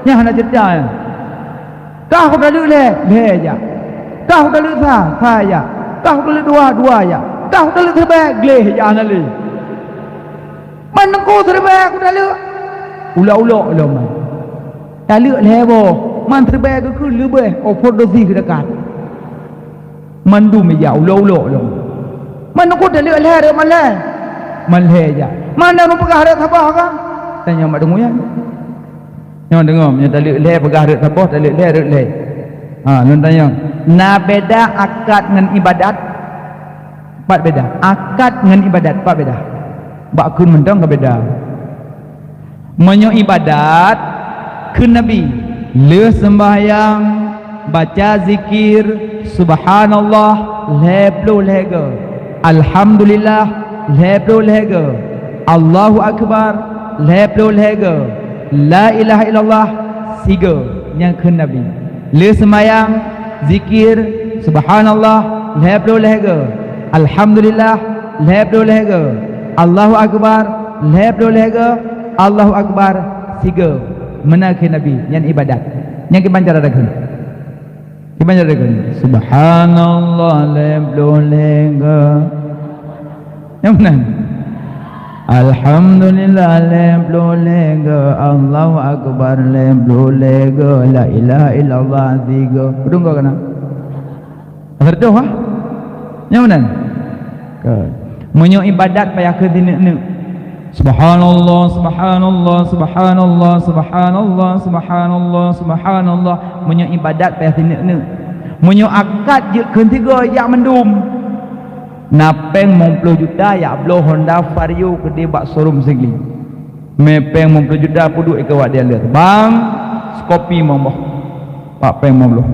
Nyan hana ceurita nyan. Kah kutaleuek lhèe, lhèe jak. Kah kutaleuek sa, sa jak. Kah kutaleuek dua, dua jak. Kah kutaleuek siribèe, gleh jak hana lé. Man teungku siribèe kutaleuek. Ulok-ulok lom man. Taleuek lhèe boh, man siribèe geukheun leubèh, oh, peuet dozi geudakat. Mandum ija ulok-ulok lom. Man teungku taleuek lhèe rhot man lhèe. Man lhèe ija. Man na ureueng peugah rhot saboh ka? Tanyong bak teungku nyan. Nyoe deungoe, meunyoe taleuek lhèe peugah rhot saboh, taleuek lhèe rhot lhèe. Ha, lôn tanyong. Na beda akad ngon ibadat? Pat beda. Akad ngon ibadat, pat beda. Bak kheun mantong ka beda. Meunyoe ibadat, kheun Nabi, lheueh seumbahyang, baca zikir, subhanallah, lhèe ploh lhèe go. Alhamdulillah, lhèe ploh lhèe go. Allahu Akbar, lhèe ploh lhèe go. La ilaha illallah, sigo. Nyan kheun Nabi. Lheueh seumayang, zikir, subhanallah, lhèe ploh lhèe go. Alhamdulillah, lhèe ploh lhèe go. Allahu Akbar, lhèe ploh lhèe go. Allahu Akbar, sigo. Meunan kheun Nabi, nyan ibadat. Nyan kiban cara takheun. Kiban cara takheun. Subhanallah, lhèe ploh lhèe go. Nyang meunan. Alhamdulillah, lhèe ploh lhèe go. Allahu Akbar, lhèe ploh lhèe go. La ilaha illallah, sigo. Peudong go kana? Asa teuh, ha? Nyang meunan. Ka. Meunyoe ibadat payah kheun sineuk-neuk. Subhanallah, subhanallah, subhanallah, subhanallah, subhanallah, subhanallah. Meunyoe ibadat payah sineuk-neuk. Meunyoe akad jeuet kheun sigo, jak mandum. Na péng limong ploh juta jak bloe Honda Vario keudeh bak showroom Sigli. Mé péng limong ploh juta peuduek ikeue awak dia lheueh. Bang, sikopi limong boh. Bak péng limong ploh.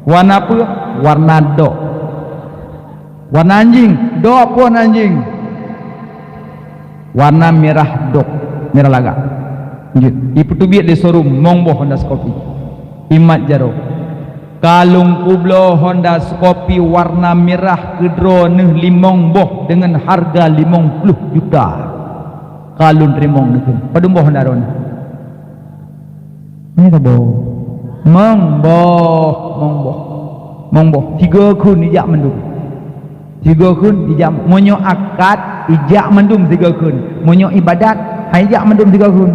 Warna peue? Warna dok. Warna anjing. Dok peue warna anjing? Warna mirah dok, mirah lagak. Lanjut. Ipeuteubiet di showroom, limong boh Honda Scorpio. Imat jaroe. Ka lôn kubloe Honda Scorpio warna mirah keu droeneuh limong boh deungon hareuga limong ploh juta. Ka lôn teurimong neukheun. Padum boh Honda droeneuh? Nyoe saboh. Limong boh, limong boh. Limong boh. Sigoe kheun ijak mandum. Sigoe kheun ijak, meunyoe akad ijak mandum sigoe kheun. Meunyoe ibadat, han ijak mandum sigoe kheun.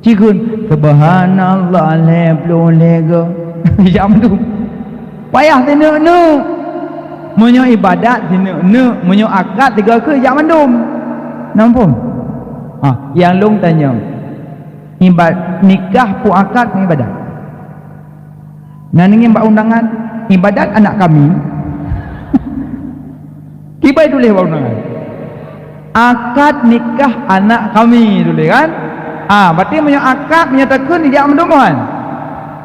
Ci kheun, "Subhanallah, lhèe ploh lhèe go." Ijak mandum. Payah sineuk-neuk. Meunyoe ibadat sineuk-neuk, meunyoe akad sigoe kheun ijak mandum. Na muphom? Ha, nyang lôn tanyong. Iba-, nikah peue akad peue ibadat? Na neungieng bak undangan, "Ibadat anak kami." Kiban tuléh bak undangan, "Akad nikah anak kami," tuléh kan? Ah, berarti meunyoe akad, meunyoe takheun ijak mandum kan?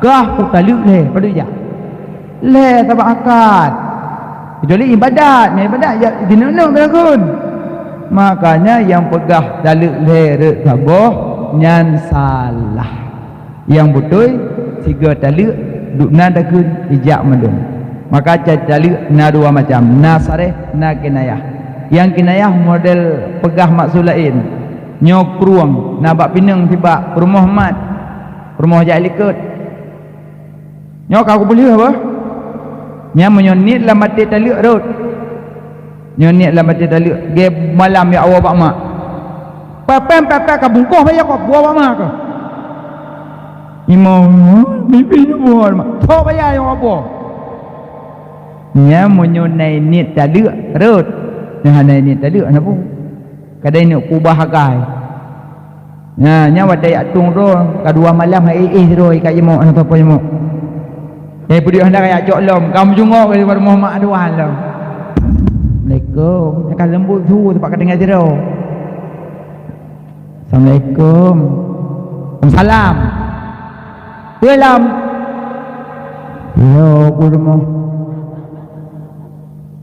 Kah peue taleuek lhèe, padum ijak? Lhèe sabab akad. Kecuali ibadat, nyan ibadat jak sineuk-neuk takheun. Makanya nyang peugah taleuek lhèe rhot saboh nyan salah. Nyang beutôi, sigoe taleuek, dum na takheun ijak mandum. Maka cara taleuek na dua macam, na sareh, na kinayah. Nyang kinayah model peugah maksud laén. Nyoe krueng, na bak pineung sibak, peurumoh mat, peurumoh jak likot. Nyoe ka kupeulheueh beuh. Nyan meunyoe niet lam até taleuek rhot. Nyoe niet lam até taleuek, gèt malam jak woe bak mak. Pèpèng pèpèng ka bungkôh bak jak kok buah bak mak keuh. Imo, bibi nyoe buah mak. Thok bak jak nyang buah. Nyan meunyoe na niet taleuek rhot. Nyoe hana niet taleuek hana peue. Kadang neuk kubah akai. Nah, nyan watèe jak tueng droe, ka dua malam hai éh sidroe ka jimok, hana sapeue jimok. Eh, peuduek hana ka jak cok lom, ka meujungok di rumoh mak tuan lom. "Assalamualaikum." Ka leumbot su sebab ka tinggai sidroe. "Assalamualaikum." "Waalaikumsalam." "Peue lom?" "Yo, ku rumoh."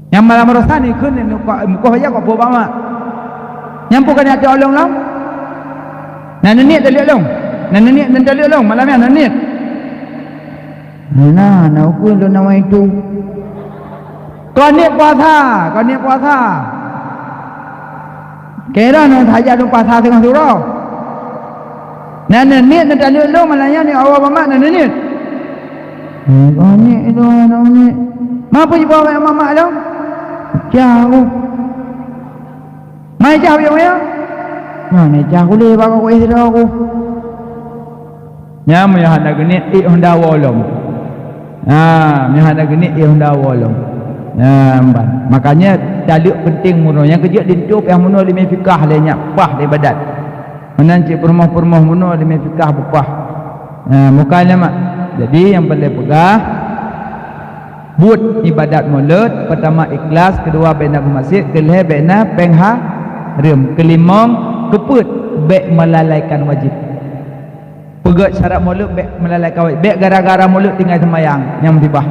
Nyang malam rosa ni kheun ni muka, muka aja kok peue bak mak. Nyang peue ka neujak cok lom lom? Na neuniet taleuek lom. Na neuniet, na taleuek lom, malam nyan na neuniet. Na, na ukeue lôn na wai tu. Kon niet puasa, kon niet puasa. Kira na saja lôn puasa teungoh surau. Na neuniet, na taleuek lom, malam nyan ni Allah bak mak na neuniet. Banyak itu anak ni. Ma peue jibawa bak mamak tu? Cah aku. Mai cah bak nyoe. Mana cah aku lé bak aku isteri aku. Nyan meunyo hana geuniet ék honda woe lom. Ha, meunyo hana geuniet ék honda woe lom. Nyan ban. Makanya taleuek penting meunoe. Nyang keujeuet linto payah meunoe lé mé fikah lé nyak pah lé ibadat. Meunan cit peurumoh-peurumoh meunoe lé mé fikah beupah. Ha, muka nyan mak. Jadi nyang paleng peugah, buet ibadat Maulud, peutama ikhlas, keudua bèk na beumaksiet, keulhèe bèk na péng hareuem, keulimong keupeuet bèk meulalaikan wajéb. Peugöt syarat Maulud bèk meulalaikan wajéb, bèk gara-gara Maulud tinggai seumayang nyang musibah.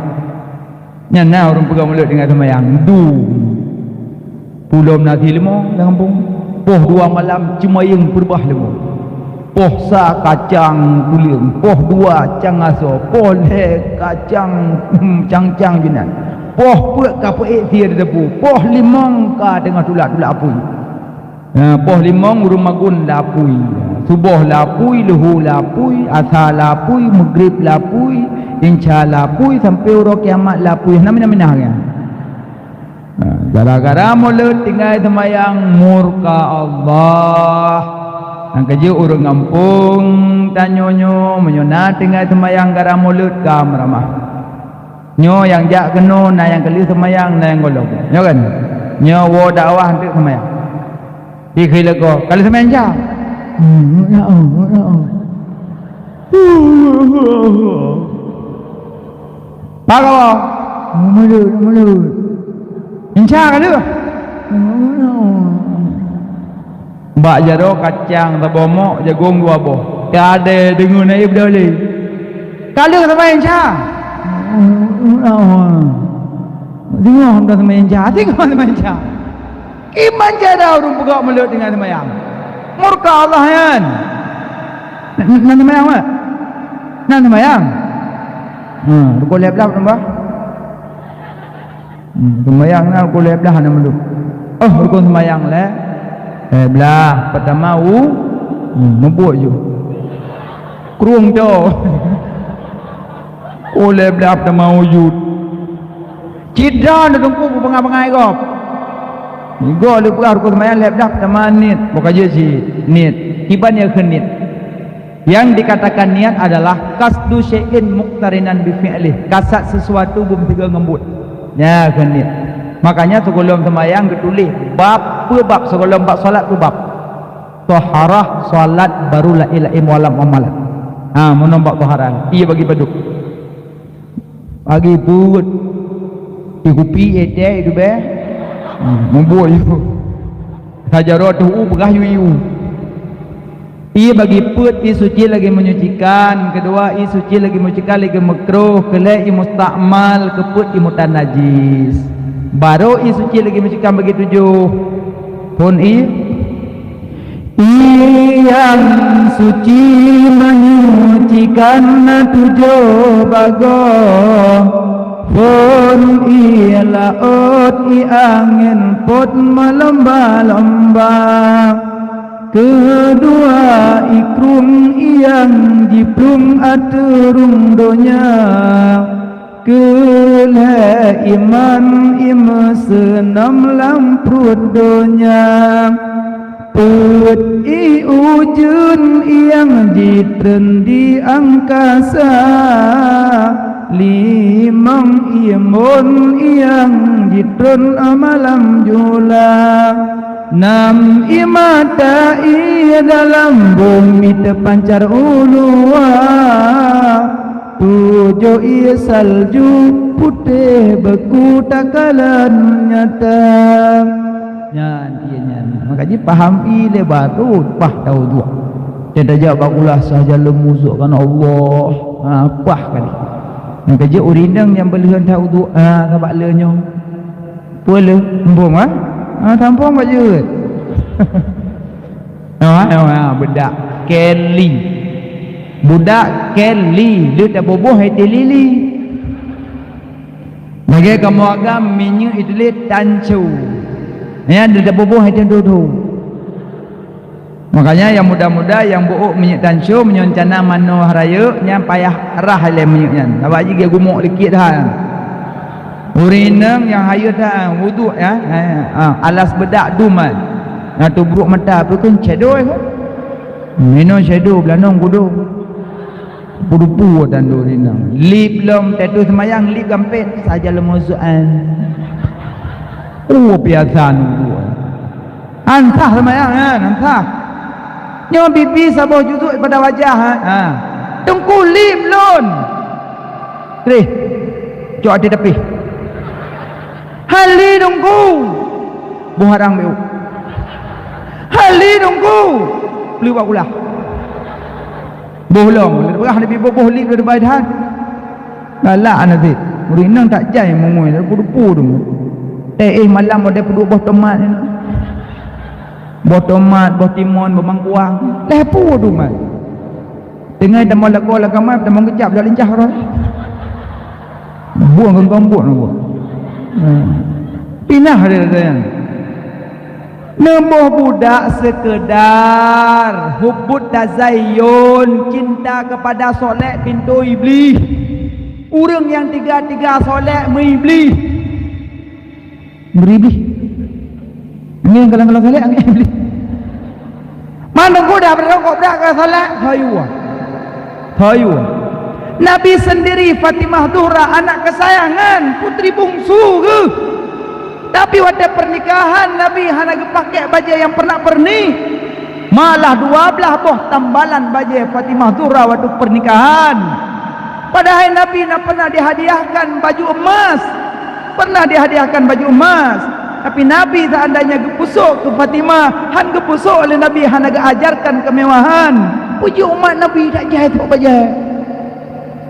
Nyan na ureueng peugah Maulud tinggai seumayang, dum. Pulom nasi leumo lam gampông. Poh dua malam ceumayeueng peureubah leumo. Poh sa kacang kuleueng, poh dua cang asoe, poh lhèe kacang, hmm, cang-cang jinan. Poh peuet ka peuék sie di teupeu, poh limong ka teungoh tulak-tulak apui. Ha, poh limong ureueng magun lapui. Suboh lapui, luhu lapui, asa lapui, meugrib lapui, insya lapui, sampoe uroe kiamat lapui. Hana minah-minah nyan. Ha, gara-gara Maulud tinggai seumayang murka Allah. Nyang keujeuet ureueng gampông tanyoe nyoe, meunyoe na tinggai seumayang gara Maulud ka meuramah. Nyoe nyang jak keunoe na nyang keulheueh seumayang, na nyang gohlom. Nyoe kan? Nyoe woe dakwah eunteuk seumayang. Dikheun lé gob, ka lheueh seumayang Isya. Hmm, ya Allah, ya Allah. Pak Allah. Maulud, Maulud. Inca ka lheueh. Bak jaroe kacang saboh mok, jagong dua boh. Ka deh deungon na ié beudôh lé. Ka lheueh seumayang inca. Deungoe hana seumayang inca, deungoe seumayang inca. Kiban cara ureuëng peugah meuleuet deungon seumayang. Murka Allah nyan. Nan seumayang, mak? Nan seumayang. Hmm, rukon lhèe blah tambah. Hmm, seumayang na rukon lhèe blah na meuleuet. Oh, rukon seumayang lhèe. Lhèe blah, peutama u, hmm, meubuet ju. Krueng to. Oh, lhèe blah peutama u jut. Cit droe teungku beubangai-bangai gob. Gob lheueh peugah rukon seumayang lhèe blah peutama niet, boh ka jeuet cit niet. Kiban nyang kheun niet. Yang dikatakan niat adalah qasdu syai'in muqtarinan bi fi'lih, kasat sesuatu beumeuseugoe ngon buet. Nyan kheun niet. Makanya sigohlom seumayang geutuléh bab, peue bab, sigohlom bab salat peue bab. Taharah, salat, baru laén-laén mualam amalat. Ha, meunan bab taharah. Ié bagi padub. Bagi peuet. Di kupi, étée, di tubée. Hmm, mubuet ju. Sajaroe tuhu beurah yu-yu. Ié bagi peuet, ié suci lagi menyucikan. Keudua, ié suci lagi menyucikan lagi meukruh. Keulhèe, ié mustakmal. Keupeuet, ié mutanajis. Barô ié suci lagi menyucikan bagi tujoh. Phôn ié. Ié nyang suci menyucikan na tujoh bagoe, phôn ié laôt ié angén pôt meulomba-lomba. Keudua ié krueng ié nyang jiplueng ateueh rhueng donya. Keulhèe iman ié meuseunam lam pruet donya. Peuet ié ujeuen ié nyang jitreun di angkasa. Limong ié mon ié nyang jitreun malam jula. Nam ié mata ié dalam bumi teupancar u luwa. Tujoh ié salju putéh beuku takalon nyata. Nyan ié nyan. Maka jih paham ié lé baru pah tawudu. Teutajak bak kulah sahaja leumu zuk kan Allah. Ha, pah kali. Maka jih ureueng inong nyang beuleuheun tawudu, ha, sabak le nyoe. Peue le? Muphom, ha? Ha, tampông bak jeuet. Ha, ha, ha, beudak Kelly. Budak Kelly, le taboboh hai Tilili. Lagèe kamoe agam minyeuk ituléh tanco. Nyan le taboboh hai Teudodo. Makanya nyang muda-muda nyang beuôk minyeuk tanco, meunyoe cana manoe rayeuk, nyan payah rhah ilèe minyeuk nyan. Sabab jih geugumok likit that. Ureueng inong nyang hayeu that, wudhu, ya. Ha, ha, alas beudak dum, ha. Na tubruek mata, peue kheun cedoi kheun. Meunoe cedoi, beulanong kudo. Peudupu dan ureueng inong. Lip lom, tetu seumayang, lip gampet, saja leumozoan. Oh, piasan wudhu. Han sah seumayang nyan, han sah. Nyoe bibi saboh juzuk pada wajah, ha. Ha. Teungku lip lôn. Treh. Cok até teupih. Hali Teungku. Boh harang beu. Hali Teungku. Peuleueh bak kulah. Boh lom, lé peugah Nabi boh, boh lip lé bai that. Galak naseb. Ureueng inong tak jai mungui, lé dupu-dupu tu. Eh, eh, malam ada peuduek boh tomat ni. Boh tomat, boh timon, boh mangkuang. Lé pu tu mat. Teungoh tamong lakoe lam kama, tamong keucap dak lincah roh. Buang keu gambut nak buang. Hmm. Pinah dia kata nyan. Neuboh budak seukeudar hubbut tazayyun, cinta kepada solek, pintoe Iblih. Ureueng nyang tiga-tiga solek meuiblih. Meuiblih. Ngieng kalon-kalon solek, ngieng iblih. Mandum kuda beurokok brak ka solek, hayua. Hayua. Nabi sendiri Fatimah Zuhra, anak kesayangan, putri bungsu geuh. Tapi watèe pernikahan Nabi hana geupakèk bajèe nyang peurenak-peurenik. Malah dua blah boh tambalan bajèe Fatimah Zuhra waktu pernikahan. Padahai Nabi na pernah dihadiahkan baju emas. Pernah dihadiahkan baju emas, tapi Nabi seandainya geupusok keu Fatimah, han geupusok lé Nabi, hana geuajarkan kemewahan. Puji umat Nabi, tak jai trok bajée.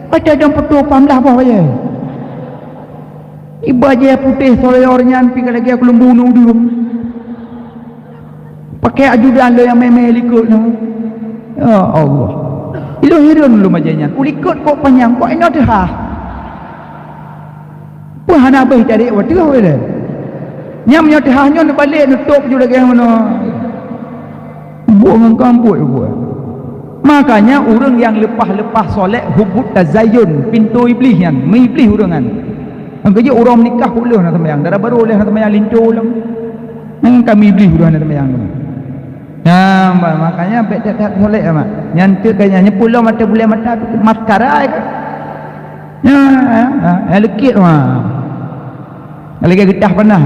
Bajée dong peutoh pah blah boh bajée. Iba bajée putéh soyor nyan pih ka lagée keulumbu nudum. Pakai ajudan lé nyang mé-mé likot nyoe. Ya Allah. Ilôn hireuen lôn bajée nyan. U likot kok panyang, kok inoe teuhah. Peue hana abéh cari wateuh wéh lé. Nyang meunyoe teuhah nyoe neubalek neutôp ju lagée meunoe. Buet ngon kambot buet. Makanya ureuëng nyang leupah-leupah solat hubut tazayyun, pintoe iblih nyan, meuiblih ureuëng nyan. Nyang keujeuet uroe meunikah uleh na seumayang, dara barô uleh na seumayang linto lom. Nang kami iblih uroe na seumayang lom. Nah, ma-, makanya bék that-that solat amat. Nyan teuk kaya nyan nyeupulom mata bulée mata maskara ka. Ya, ya, ya, ya, leukit wah. Lagée geutah panah.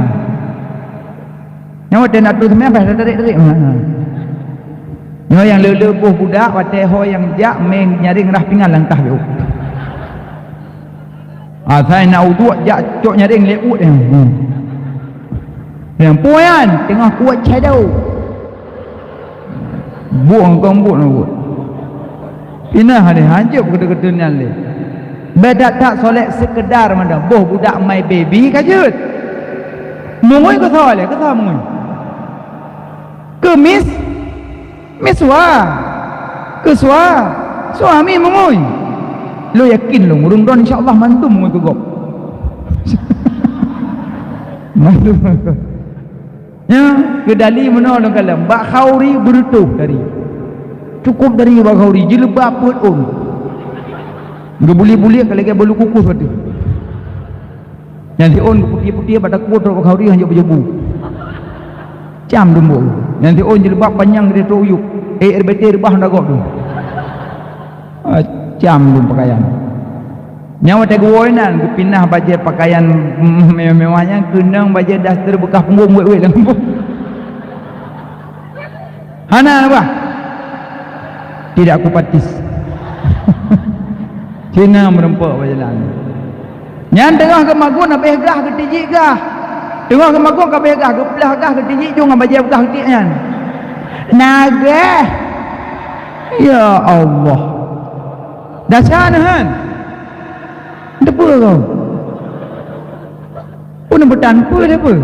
Nyoe watée na troh seumayang, bah tarék-tarék. Ha, ha. Nyoe nyang le-le boh budak, watée ho nyang jak mé nyaréng rhah pingan langkah beu. Asai na uduk jak cok nyaréng lé uet nyang. Hmm. Nyang puyan teungoh kuat shadow. Bueng kong buet na buet. Pinah ni hanjeuet keudeue-keudeue nyan lé. Bék that-that solat seukeudar mantong. Boh budak my baby ka jeuet. Mungui keusoe lé, keusoe mungui. Keu mis, miswa. Keu swa, suami mungui. Lôn yakin lôn, ureuëng droen insya Allah mandum mungui keu gob. Mandum. Ya, keu dali meunoe lôn kalon, bak khauri beureutoh dari. Cukup dari bak khauri, jilbab peuet ôn. Geubuliek-buliek ka lagée bulu kukus watée. Nyan siôn geuputih-putih bak takue trok bak khauri hanjeuet beujeubue. Cam dumbok. Nyan siôn jilbab panyang dari trok u yup. Eh, R B T reubah dagob tu. Ah, cam dum pakaian. Nyan watée geuwoe nan geupinah bajée pakaian mewah-mewah nyan keunong bajée daster beukah punggong wet-wet lam. Hana bah. Tidak kupatis. Cina meureumpok bak jalan. Nyan teungoh geumagun habéh gah geutijik gah. Teungoh geumagun habéh gah geuplah gah geutijik ju ngon bajée beukah geutik nyan. Nageh. Ya Allah. Dasar neuhan. Teupeue kau. Pun beutan peue dia peue?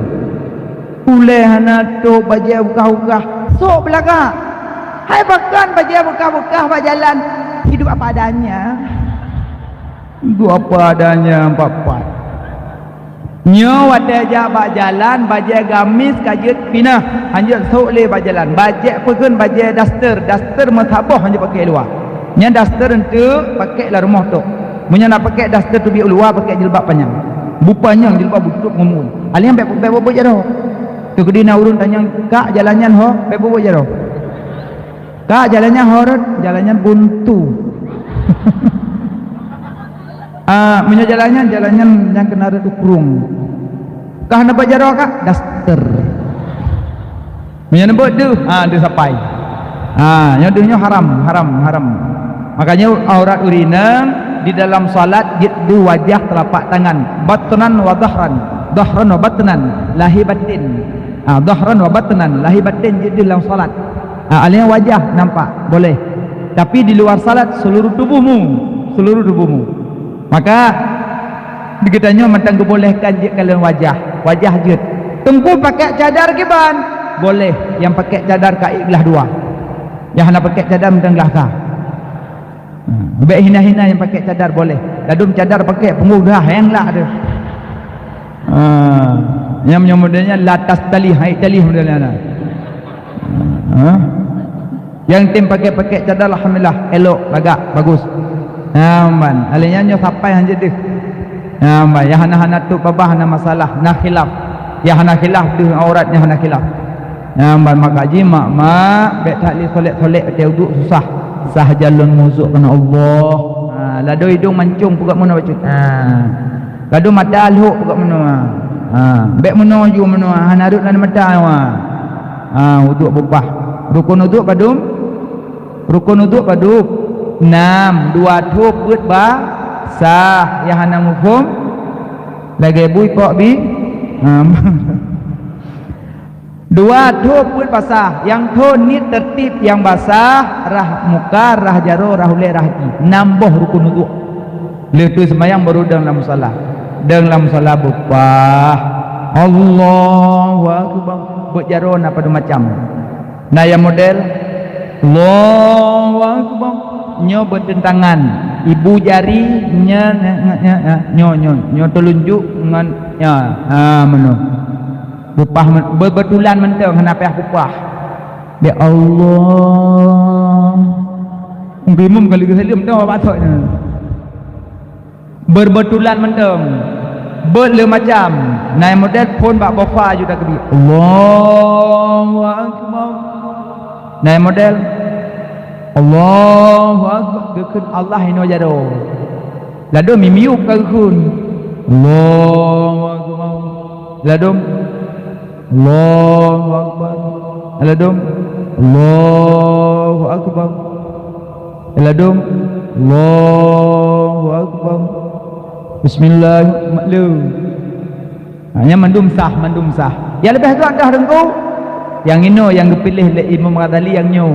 Ulée hana tôb bajée beukah-beukah, sôk beulagak. Hai pakon bajée beukah-beukah bak jalan, hidup apa adanya. Hidup apa adanya, empat-empat. Nyoe watée jak bak jalan, bajée gamis ka jeuet pinah, hanjeuet sôk lé bak jalan. Bajée peukheun bajée daster, daster meusaboh hanjeuet pakai luwa. Nyan daster eunteuk pakai lam rumoh tok. Meunyoe na pakai daster teubiet u luwa, pakai jilbab panyang. Bupanyang jilbab butôb ngon muphom. Alèh nyan bèk, bèk buet jaroe. Teukeudi na ureueng tanyong, "Kak, jalan nyan ho?" Bèk buet jaroe. "Kak, jalan nyan ho rot?" "Jalan nyan buntu." Ah, meunyoe jalan nyan, jalan nyan nyang keunan rot u krueng. Kah na buet jaroe, Kak? Daster. Meunyoe neubeuet deuh, ha, deuh sapai. Ha, nyoe deuh nyoe haram, haram, haram. Makanya aurat ureueng inong di dalam salat jeuet deuh wajah telapak tangan, batnan wa dhahran, dhahran wa batnan, lahé batin. Ha, dhahran wa batnan, lahé batin jeuet deuh lam salat. Ha, alèh wajah nampak, boleh. Tapi di luar salat seluruh tubuhmu, seluruh tubuhmu. Maka, di geutanyoe mantong geubolehkan jeuet kalon wajah, wajah jeuet. Teungku pakai cadar kiban? Boleh, nyang pakai cadar ka ék glah dua. Nyang hana pakai cadar mantong glah sa. Hmm, bèk hina-hina nyang pakai cadar boleh. Ladôm cadar pakai punggong dah, nyang lak tu. Ha, nyang, nyang model nyan la tastali, hai tali model nyan. Ha? Nyang tem pakai-pakai cadar, alhamdulillah, elok, lagak, bagus. Nyan ban, alèh nyan nyoe sapai han jeuet deuh. Nyan ban, nyang hana-hana tôb babah hana masalah, na khilaf. Nyang hana khilaf deuh aurat nyang hana khilaf. Nyan ban, maka jih mak-mak, bèk that lé solek-solek watèe uduk susah. Sah jalon meuhusok keu Allah. Ha, ladôm idông mancông peugah meunoe bacut. Ha. Ladôm mata lhok peugah meunoe. Ha, bèk meunoe ju meunoe, hana rhot lam mata nyoe. Ha, uduk beubah. Rukon uduk padum? Rukon uduk padum? Nam, dua thôb peuet ba sah, nyang hana muphom. Lagée bui pok bi. Ha. Dua thon peuet basah, nyang thon niet teurtib nyang basah, rhah muka, rhah jaroe, rhah ulée, rhah gaki. Nam boh rukun udhu. Lheueh teuseumayang baru dong lam musala. Dong lam musala beupah. Allahu Akbar. Beuet jaroe na padum macam. Na nyang model, Allahu Akbar. Nyoe beuteuntangan. Ibu jari nyoe, nyoe, nyoe, nyoe, nyoe, nyoe teulunjuk ngon nyoe. Ha, meunoe. Beupah men-, beubetulan mantong, hana payah beupah. Ya Allah. Bimum kali geusaleuem tu bak thok nyoe. Beubetulan mantong. Beuet le macam. Na nyang model phon bak bofa ju takbir. Allahu Akbar. Na nyang model. Allahu Akbar. Geukheun Allah inoe jaroe. Ladom mimiup ka geukheun. Allahu Akbar. Ladom. Allahu Akbar. Ladom. Allahu Akbar. Ladom. Allahu Akbar. Bismillah. Maklum. Ha, nyan mandum sah, mandum sah. Nyang leubeh gak dah Teungku. Nyang inoe nyang geupiléh lé Imam Ghazali nyang nyoe.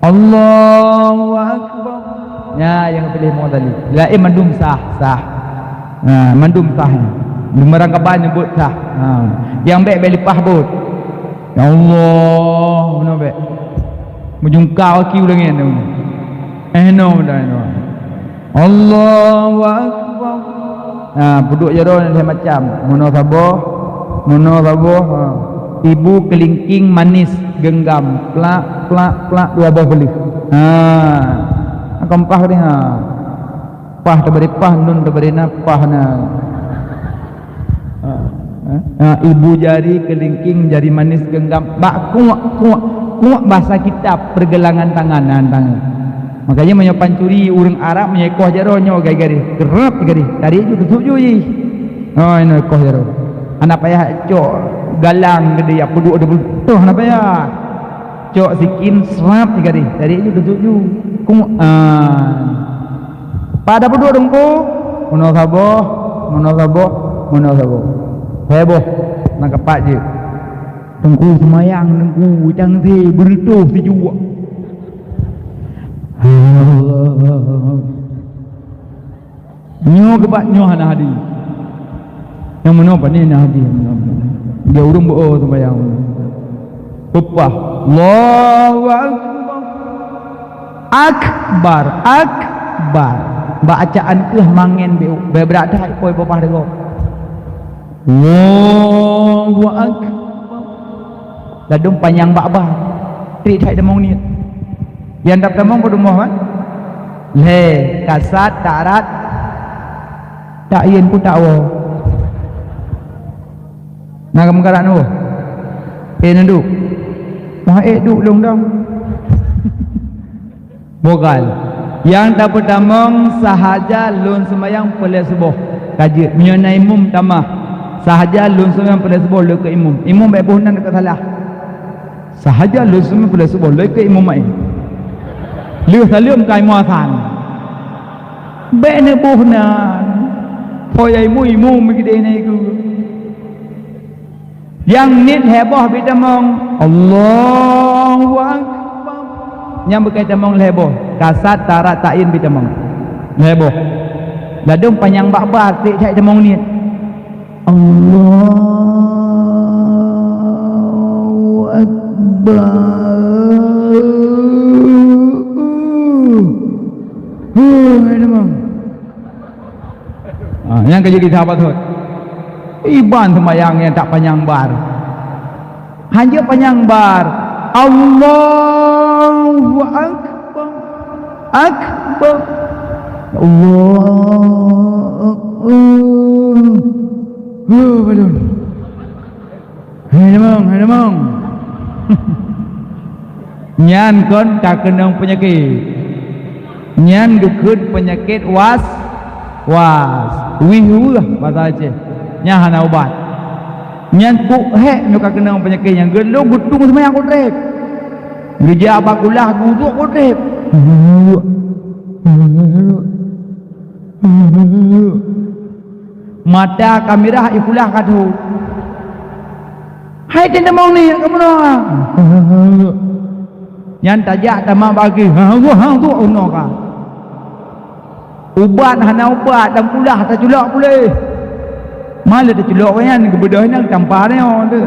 Allahu Akbar. Nyan nyang geupiléh Imam Ghazali. Laén mandum sah, sah. Ha, mandum sah nyan. Meurangkaban nyang buet sah. Ha. Nyang bék, bék leupah buet. Ya Allah, meunoe bék. Meujungka kaki u langét tu. Eh, no, dah, no. Allahu Akbar. Ha, peuduek jaroe lhée macam. Meunoe saboh, meunoe saboh, ha. Ibu keulingking manis geunggam, plak, plak, plak, dua boh beuleueh. Ha. Kompah ni, ha. Pah teubri pah, nun teubri na, pah na. Ha, ha, ibu jari keulingking, jari manis geunggam, bak kuak, kuak, kuak bahasa kitab pergelangan tangan, nah, tangan. Makanya meunyoe pancuri ureuëng Arab, meunyoe ikoh jaroe nyoe gai-gai, kerap gai, tarik ju teusuk ju jih. Oh, inoe ikoh jaroe. Hana payah cok galang geude, ya, peuduek, peuduek, hana payah. Cok sikin, srap, gai, tarik ju teusuk ju. Kuak, ah. Pada peuduek Teungku, meunoe saboh, meunoe saboh, meunoe saboh. Heboh, na kapak jeuet. Teungku seumayang, Teungku, cang se beureutoh sijuek. Nyoe geubat nyoe hana hadih. Nyang meunoe pane na hadih. Dia ureuëng beu seumayang. Peupah. Allahu Akbar. Akbar, akbar. Bak acaan keuh mangen beu, beu brat that poi peupah deungoe. Allahu Akbar. Ladum panyang bak ba. Trik that tamong niet. Nyang dap tamong padum boh, kan? Lhée, kasat, tarat, tak yen pun tak woe. Na kamoe karat nyoe? Eh, na duek. Moh ék duek lôn dong. Bogal. Nyang tapeutamong sahaja lôn seumayang peureulée suboh. Ka jeuet, meunyoe na imum tamah. Sahaja lôn seumayang peureulée suboh lôn keu imum. Imum bék boh nan ka salah. Sahaja lôn seumayang peureulée suboh lôn keu imum maén. Lheueh saleuem ka imum asan. Bék neuboh nan. Ho ya imum, imum geude na iku. Nyang niet heboh bit tamong, Allahu Akbar. Nyang beukai tamong lheboh, kasat, tarat, ta'yin bit tamong. Lheboh. Ladum panyang bak ba, trek that tamong niet. Allahu Akbar. Huh, hai tamong. Ah, nyang ka jadi sahabat hot. Iban seumayang nyang tak panyang bar. Hanya panyang bar. Allahu Akbar. Akbar. Ya Allah. Oh, balon. Hai lemong, hai lemong. Nyan kon ka keunong peunyakét. Nyan geukheun peunyakét was, was. Wih weuh basa Aceh. Nyan hana ubat. Nyan kuk hék nyoe ka keunong peunyakét nyan. Geulong geutung seumayang kudrek. Geujak bak kulah gudok kudrek. Mata ka mirah, i kulah ka tho. Hai teuneumong ni, ka meunoe. Nyan tajak tama bagi. Ha, ha, ha, tu unoe ka. Ubat hana ubat dan kulah taculok puléh. Malah taculok nyan, geubeudôh nyan tampa nyoe tu.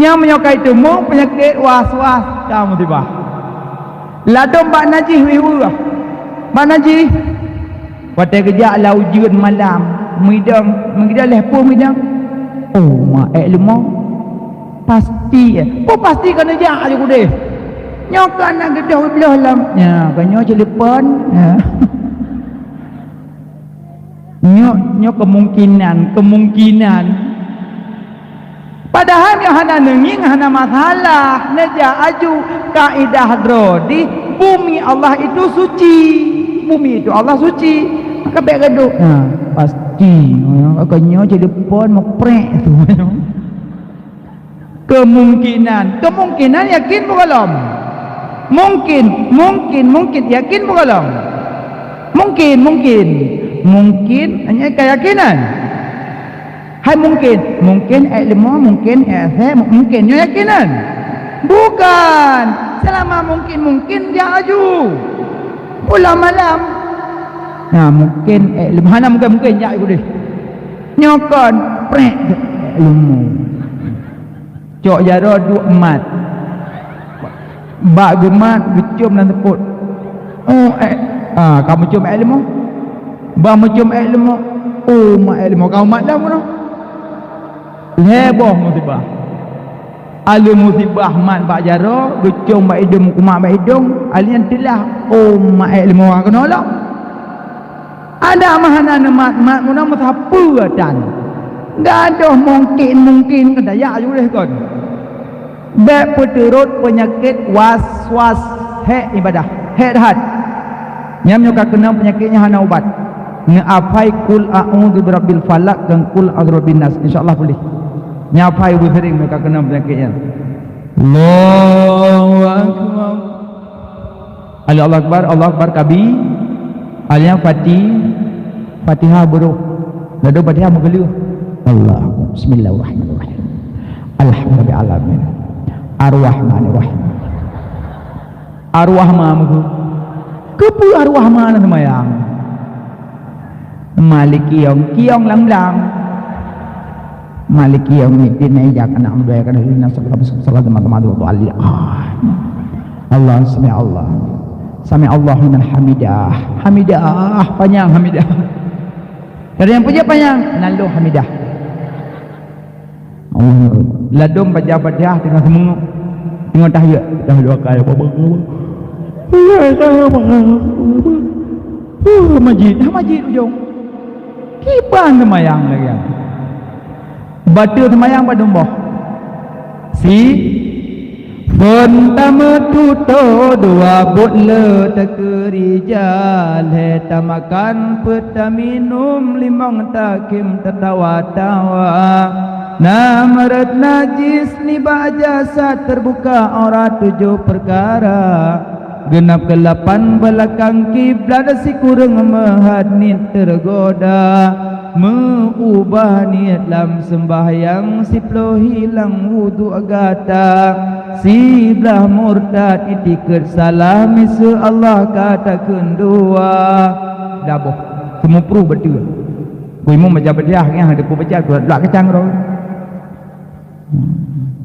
Nyan meunyoe ka iteumeung peunyakét was-was ka musibah. Ladôm bak najih wéh-wéh. Bak najih. Watèe geujak lam ujeuen malam, meudong, meugida lhèe peuet meudong. Oh, ma èk leumo. Pasti, eh. Oh, pasti ka neujak aju keudeh. Nyoe ka na geudoh bloh lam. Ya, ka nyoe ceuleupon. Ya. Nyoe, nyoe kemungkinan, kemungkinan. Padahai nyoe hana neungieng, hana masalah, neujak aju. Kaidah droe di bumi Allah itu suci. Bumi itu Allah suci. Maka bèk gadoh. Ha, pasti. Ka nyoe ceuleupon meuprek tu. Kemungkinan, kemungkinan yakin bukan lom? Mungkin, mungkin, mungkin, yakin bukan lom? Mungkin, mungkin. Mungkin, hanya keyakinan. Hai mungkin, mungkin èk leumo, mungkin èk asèe, mu-, mungkin nyoe yakinan. Bukan. Selama mungkin, mungkin jak aju. Pulang malam. Nah, mungkin èk leumo, hana mungkin, mungkin jak aju deh. Nyoe kon, prek, èk leumo. Cok jaroe duek mat. Bak geumat geucom lam seupôt. Oh, eh. Ah, ka meucom èk leumo. Bah meucom èk leumo. Oh, mat èk leumo ka mat dah bunoe. Lhèe boh musibah. Aleuh musibah mat bak jaroe, geucom bak idong, meukumat bak idong, aleuh nyan teulah. Oh, mat èk leumo ka keunoe lom. Adak meuhana neumat, mat meunan meusapeue tan. Gadoh mungkin-mungkin keu daya jureh kon. Bèk peuturot peunyakét was-was, hék ibadah, hék that. Nyan meunyoe ka keunong peunyakét nyan hana ubat. Neuhafai Qul a'udzu birabbil falaq dan Qul a'udzu birabbin nas, insya Allah puléh. Nyan hafai ubé sering meunyoe ka keunong peunyakét nyan. Allahu Akbar. Allahu Akbar, Allahu Akbar kabi. Alnya Fati-, Fatihah beurôh. Ladôm Fatihah meugeuleuh. Allahu, bismillahirrahmanirrahim. Alhamdulillahirabbil alamin. Arrahmanirrahim. Arrahman meugeuleuh. Keupeue Arrahman seumayang? Maliki yaumiddin, kiong lam blang. Maliki yaumiddin, iyyaka na'budu wa iyyaka nasta'in, ihdinas siratal mustaqim, siratal ladzina an'amta 'alaihim, ghairil maghdubi 'alaihim waladdallin. Ah. Allah, sami Allah. Sami Allahu liman hamidah. Hamidah, panjang hamidah. Dari yang puja panjang, nalô hamidah. Allah. Ladôm baca Fatihah teungoh seumeungok. Teungoh tahiyat, tahiyat akai. Huh, majid, dah majid ujong. Kiban seumayang lagèe nyan. Bateue seumayang padum boh. Si Phôn tameututoe, dua buet le takeurija, lhèe tamakan peuet taminum, limong takhém tatawa-tawa. Nam rot najis nibak jasad, teubuka aurat tujoh peukara. Geunab keulapan beulakang kiblat, sikureueng meuhat niet teugoda. Meu-ubah niet lam seumbahyang, siploh hilang wudhu gata. Siblah murtad, itikeuet salah, miseue Allah ka takheun dua. Daboh, seumeupruh bateue. Ku imum baca Fatihah, nyang hana teupeu baca, dua, dua kacang roh.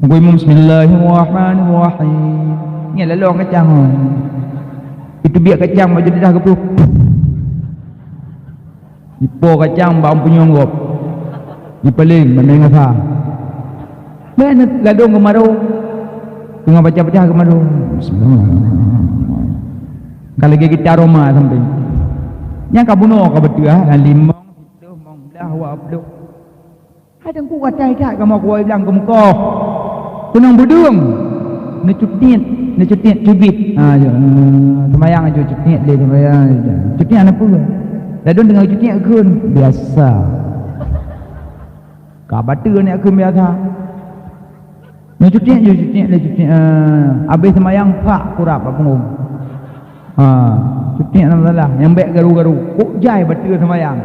Ku imum, bismillahirrahmanirrahim. Nyan lalu kacang. Itu biak kacang bak jeudedah geupluh. Jipo kacang bak punyueng gob. Jipaleng bak mé ngasa. Bèk ladôm geumarô. Teungoh baca Fatihah geumarô. Bismillah. Ka lagèe gita Roma sampéng. Nyang ka bunoe ka beuteuah, limong, siploh, limong blah, dua ploh. Hai teungku, gatai that kamoe kuwoe blang keumeukoh. Keunong beudeueng. Neucutiet, neucutiet cubit. Ha, ya. Seumayang aju cutiet lé seumayang. Cutiet hana peue. Ladôm teungoh cutiet kheun biasa. Ka bateue nyan kheun biasa. Neucutiet aju cutiet lé cutiet. Ha, abéh seumayang pak kurab bak punggong. Ha, cutiet hana masalah. Nyang bèk garu-garu. Kok jai bateue seumayang.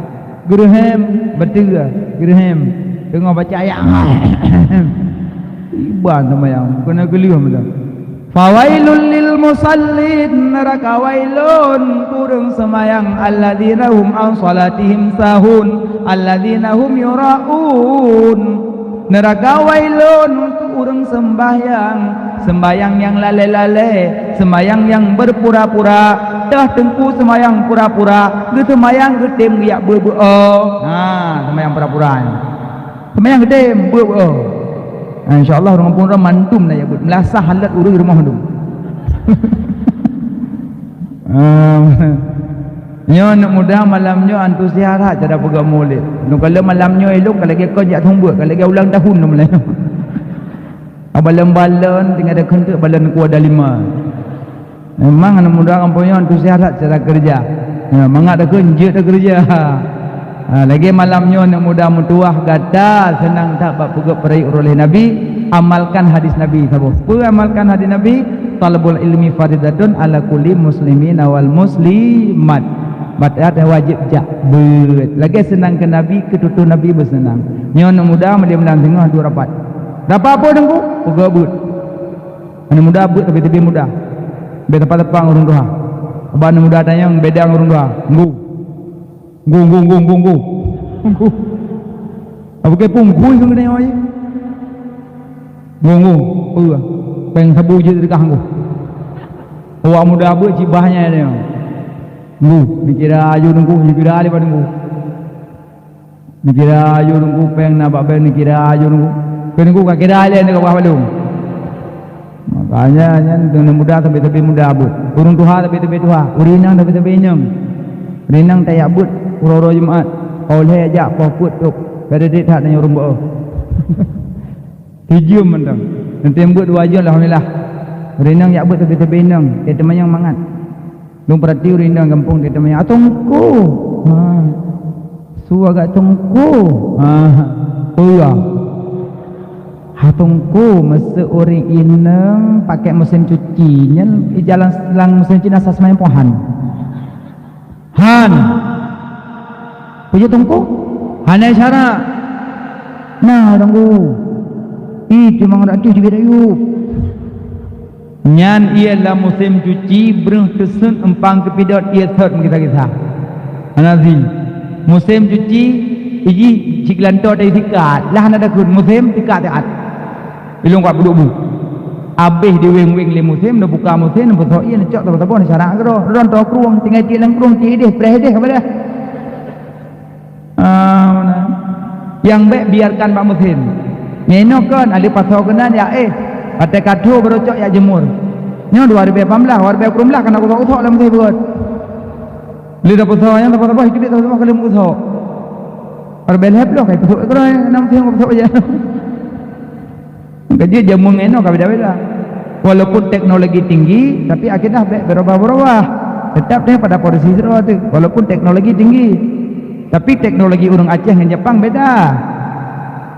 Geureuhem, beutôi, geureuhem. Teungoh baca ayat. Iban seumayang, keuneuk geuleueh meunan. Fawailul lil musallin, neuraka wailun keu ureueng seumayang, alladzina hum an shalatihim sahun, alladzina hum yuraun. Neuraka wailun keu ureueng seumbahyang, seumbahyang nyang lalée-lalée, seumbahyang nyang beupura-pura, toh teungku seumbahyang pura-pura, geuseumayang geutem geujak beu-beu-o. Ha, seumbahyang pura-pura nyan. Seumbahyang geutem beu-beu-o. Ha, insya Allah ureueng gampông droe mandum na jak beuet. Meulasah halat ureueng rumoh tu. Ah, nyoe aneuk muda malam nyoe antusias that cara peugah mulod. Lôn kalon malam nyoe ilôn ka lagée kon jak seumeubeuet, ka lagée ulang tahun lôn mulai. Balon-balon tinggai takheun teuk balon kuah dalima. Memang aneuk muda gampông nyoe antusias that cara keureuja. Ya, mangat takheun jeuet takeureuja. Ha, lagée malam nyoe aneuk muda meutuwah gata seunang that bak peugét peurayeuk uroe lhée Nabi, amalkan hadis Nabi saboh. Peue amalkan hadis Nabi? Thalabul ilmi faridatun ala kulli muslimin wal muslimat. Bak that wajéb jak beuet. Lagée seunang keu Nabi, keu tutoe Nabi beuseunang. Nyoe aneuk muda meulée meunan singoh dua rapat. Rapat peue teungku? Peugét beuet. Aneuk muda beuet tapi teubiet muda. Bèk teupang-teupang ureueng tuha. Abah aneuk muda tanyong beda ngon ureueng tuha. Nggu. Nggu, nggu, nggu, nggu, nggu. Nggu. Apa ke pun nggu itu kena awak je? Nggu, nggu. Peue? Péng sabu jeuet teuka nggu. Awak muda beuet cit bah nyan dia. Nggu. Dikira aju teungku, dikira lé bak teungku. Dikira aju teungku péng na bak bank, dikira aju teungku. Keu teungku ka kira lé nyoe ka bah balum. Makanya nyan aneuk muda sabe-sabe muda beuet. Ureueng tuha sabe-sabe tuha. Ureueng inong sabe-sabe inong. Ureueng inong tajak beuet uroe-uroe Jumat. Óh lheueh jak poh peuet tok. Kada dit that nyoe ureueng beuet. Tujeuem mantong. Nanti beuet dua jeuem alhamdulillah. Ureueng inong jak beuet sabe-sabe inong. Ka teumanyong mangat. Lôn peurati ureueng inong gampông di teumanyong, "Ah, teungku." Ha. Su agak teungku. Ha. Peue? Ha, teungku, meuseu ureueng inong pakai mesin cuci nyan, jalan lang mesin cuci na sasmayan pohan. Han. Peue teungku? Hana syarat. Nah, teungku. Ih, cuma ngon ratus juga dah yuk. Nyan ié lam musém cuci, breueh teuseun eumpang keupidot ié sot meugisa-gisa. Hana zi. Musém cuci, iji cit geulantoe tadi sikat, lah hana takheun, musém sikat siat. Ilong kuat peuduek bu. Abéh diwéng-wéng lé musém, neubuka musém, neupeusoe ié, neucok saboh-saboh, neusarak keudroe. Ron toe krueng, tinggai cit lam krueng, cit idéh, preh idéh, ka beureh. Ah, mana? Nyang bék biarkan bak musém. Nyoe inoe kon, ada pasoe keunan, ya éh. Watée ka tho baru cok jak jeumur. Nyoe dua ribée lapan belas, dua ribée dua belas kana usok-usok lam musém beurot. Lé dah pasoe nyang teupah-teupah, itu dia teupah-teupah kali musok. Dua ribée lhée ploh kai peusok keudroe, nam musém peusok je. Maka jeuet jameun ngon inoe ka beda-beda. Walaupun teknologi tinggi, tapi akidah bék berubah-berubah. Tetap deh pada posisi sidroe tu, walaupun teknologi tinggi. Tapi teknologi ureueng Aceh ngon Jepang beda.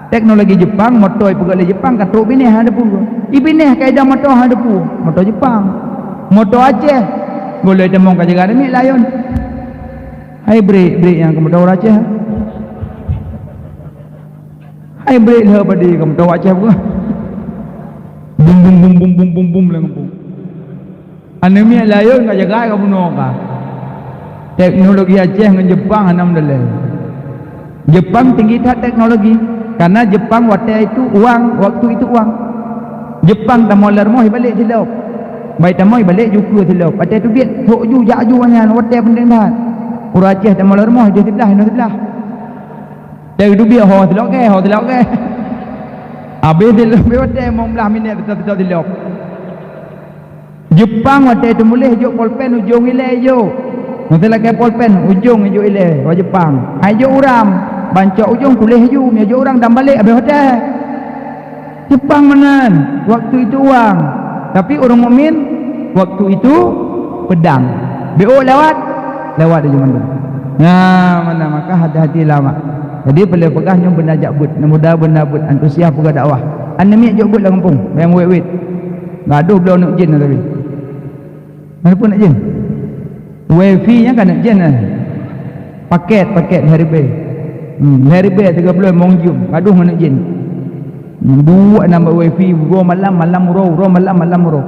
Teknologi Jepang, moto ipeugöt lé Jepang ka trok binéh hana depu. Ibinéh kaidah moto hana depu, moto Jepang. Moto Aceh, goloi tamong ka jaga demi layon. Hai brik, brik nyang keu moto ureueng Aceh. Hai brik lheueh badi ka meutoh Aceh bukan. Bum, bum, bum, bum, bum, bum, bum, lé ngeupung. Aneuk miet layon ka jagai ka bunoe ka. Teknologi Aceh ngon Jepang hana meudalai. Jepang tinggi that teknologi, karena Jepang watée itu uang, waktu itu uang. Jepang tamong lam rumoh ibalek silop. Baik tamong ibalek jukeue silop. Watée teubiet, hok ju, jak ju nyan, watée penting that. Ureueng Aceh tamong lam rumoh, ideh siblah, inoe siblah. Dari dubiet ho silok ke, ho silok ke. Habis silok, habis watée limong belas minit, teutok-teutok silok. Jepang watée teumuléh jok polpen ujong ilée jok. Masa lakée polpen ujong jok ilée, wa Jepang. Hai jok uram, bancok ujong tuléh ju, mia jok urang dam balek habis watée. Jepang meunan, waktu itu uang. Tapi ureueng mukmin, waktu itu pedang. Bék lewat, lewat laju mandum. Nah, mana maka hati-hati lama. Jadi, boleh peugah nyoe beuna jak buet, muda beuna buet antusias peugah dakwah. Aneuk miet jok buet lam gampông, nyang wét-wét. Gadoh bloe aneuk jén tapi. Mana pun aneuk jén. Wifi nyan kan aneuk jén lah. Paket, paket lhèe ribèe. Hmm, lhèe ribèe tiga buleuen mong jeuem, gadoh ngon aneuk jén. Hmm, duek nambah wifi, uroe malam, malam uroe, uroe malam, malam uroe.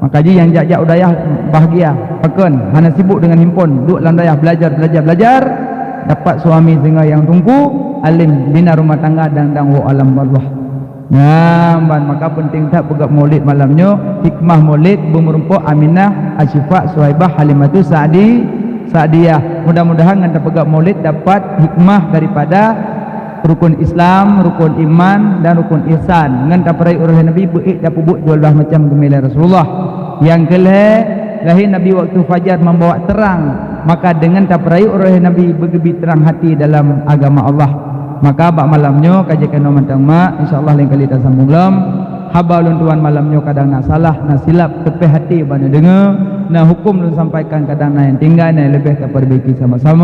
Maka jih nyang jak-jak u dayah bahagia. Pakon? Hana sibuk dengan handphone, duek lam dayah belajar, belajar, belajar. Dapat suami singoh nyang teungku, alim, bina rumah tangga dan, dan woe alam barzakh. Nyan ban maka penting that peugah Maulid malam nyoe, hikmah Maulid beumeurumpok Aminah, Asyifa, Suhaibah, Halimatu Sa'di, Sa'diyah. Mudah-mudahan ngon tapeugah Maulid dapat hikmah daripada rukun Islam, rukun iman, dan rukun ihsan. Ngon tapeurayeuk uroe Nabi beuék tapeubuet dua belas macam geumilai Rasulullah. Nyang keulhèe, lahé Nabi waktu fajar membawa terang, maka deungon tapeurayeuk uroe Nabi beugeubi terang hati dalam agama Allah. Maka bak malam nyoe ka jeuet keunoe mantong mak, insya Allah lain kali tasambong lom. Haba ulôn tuan malam nyoe kadang na salah, na silap, teupéh até bak neudeungoe, na huköm lôn sampaikan kadang na nyang tinggai, na nyang leubeh tapeureubeki sama-sama.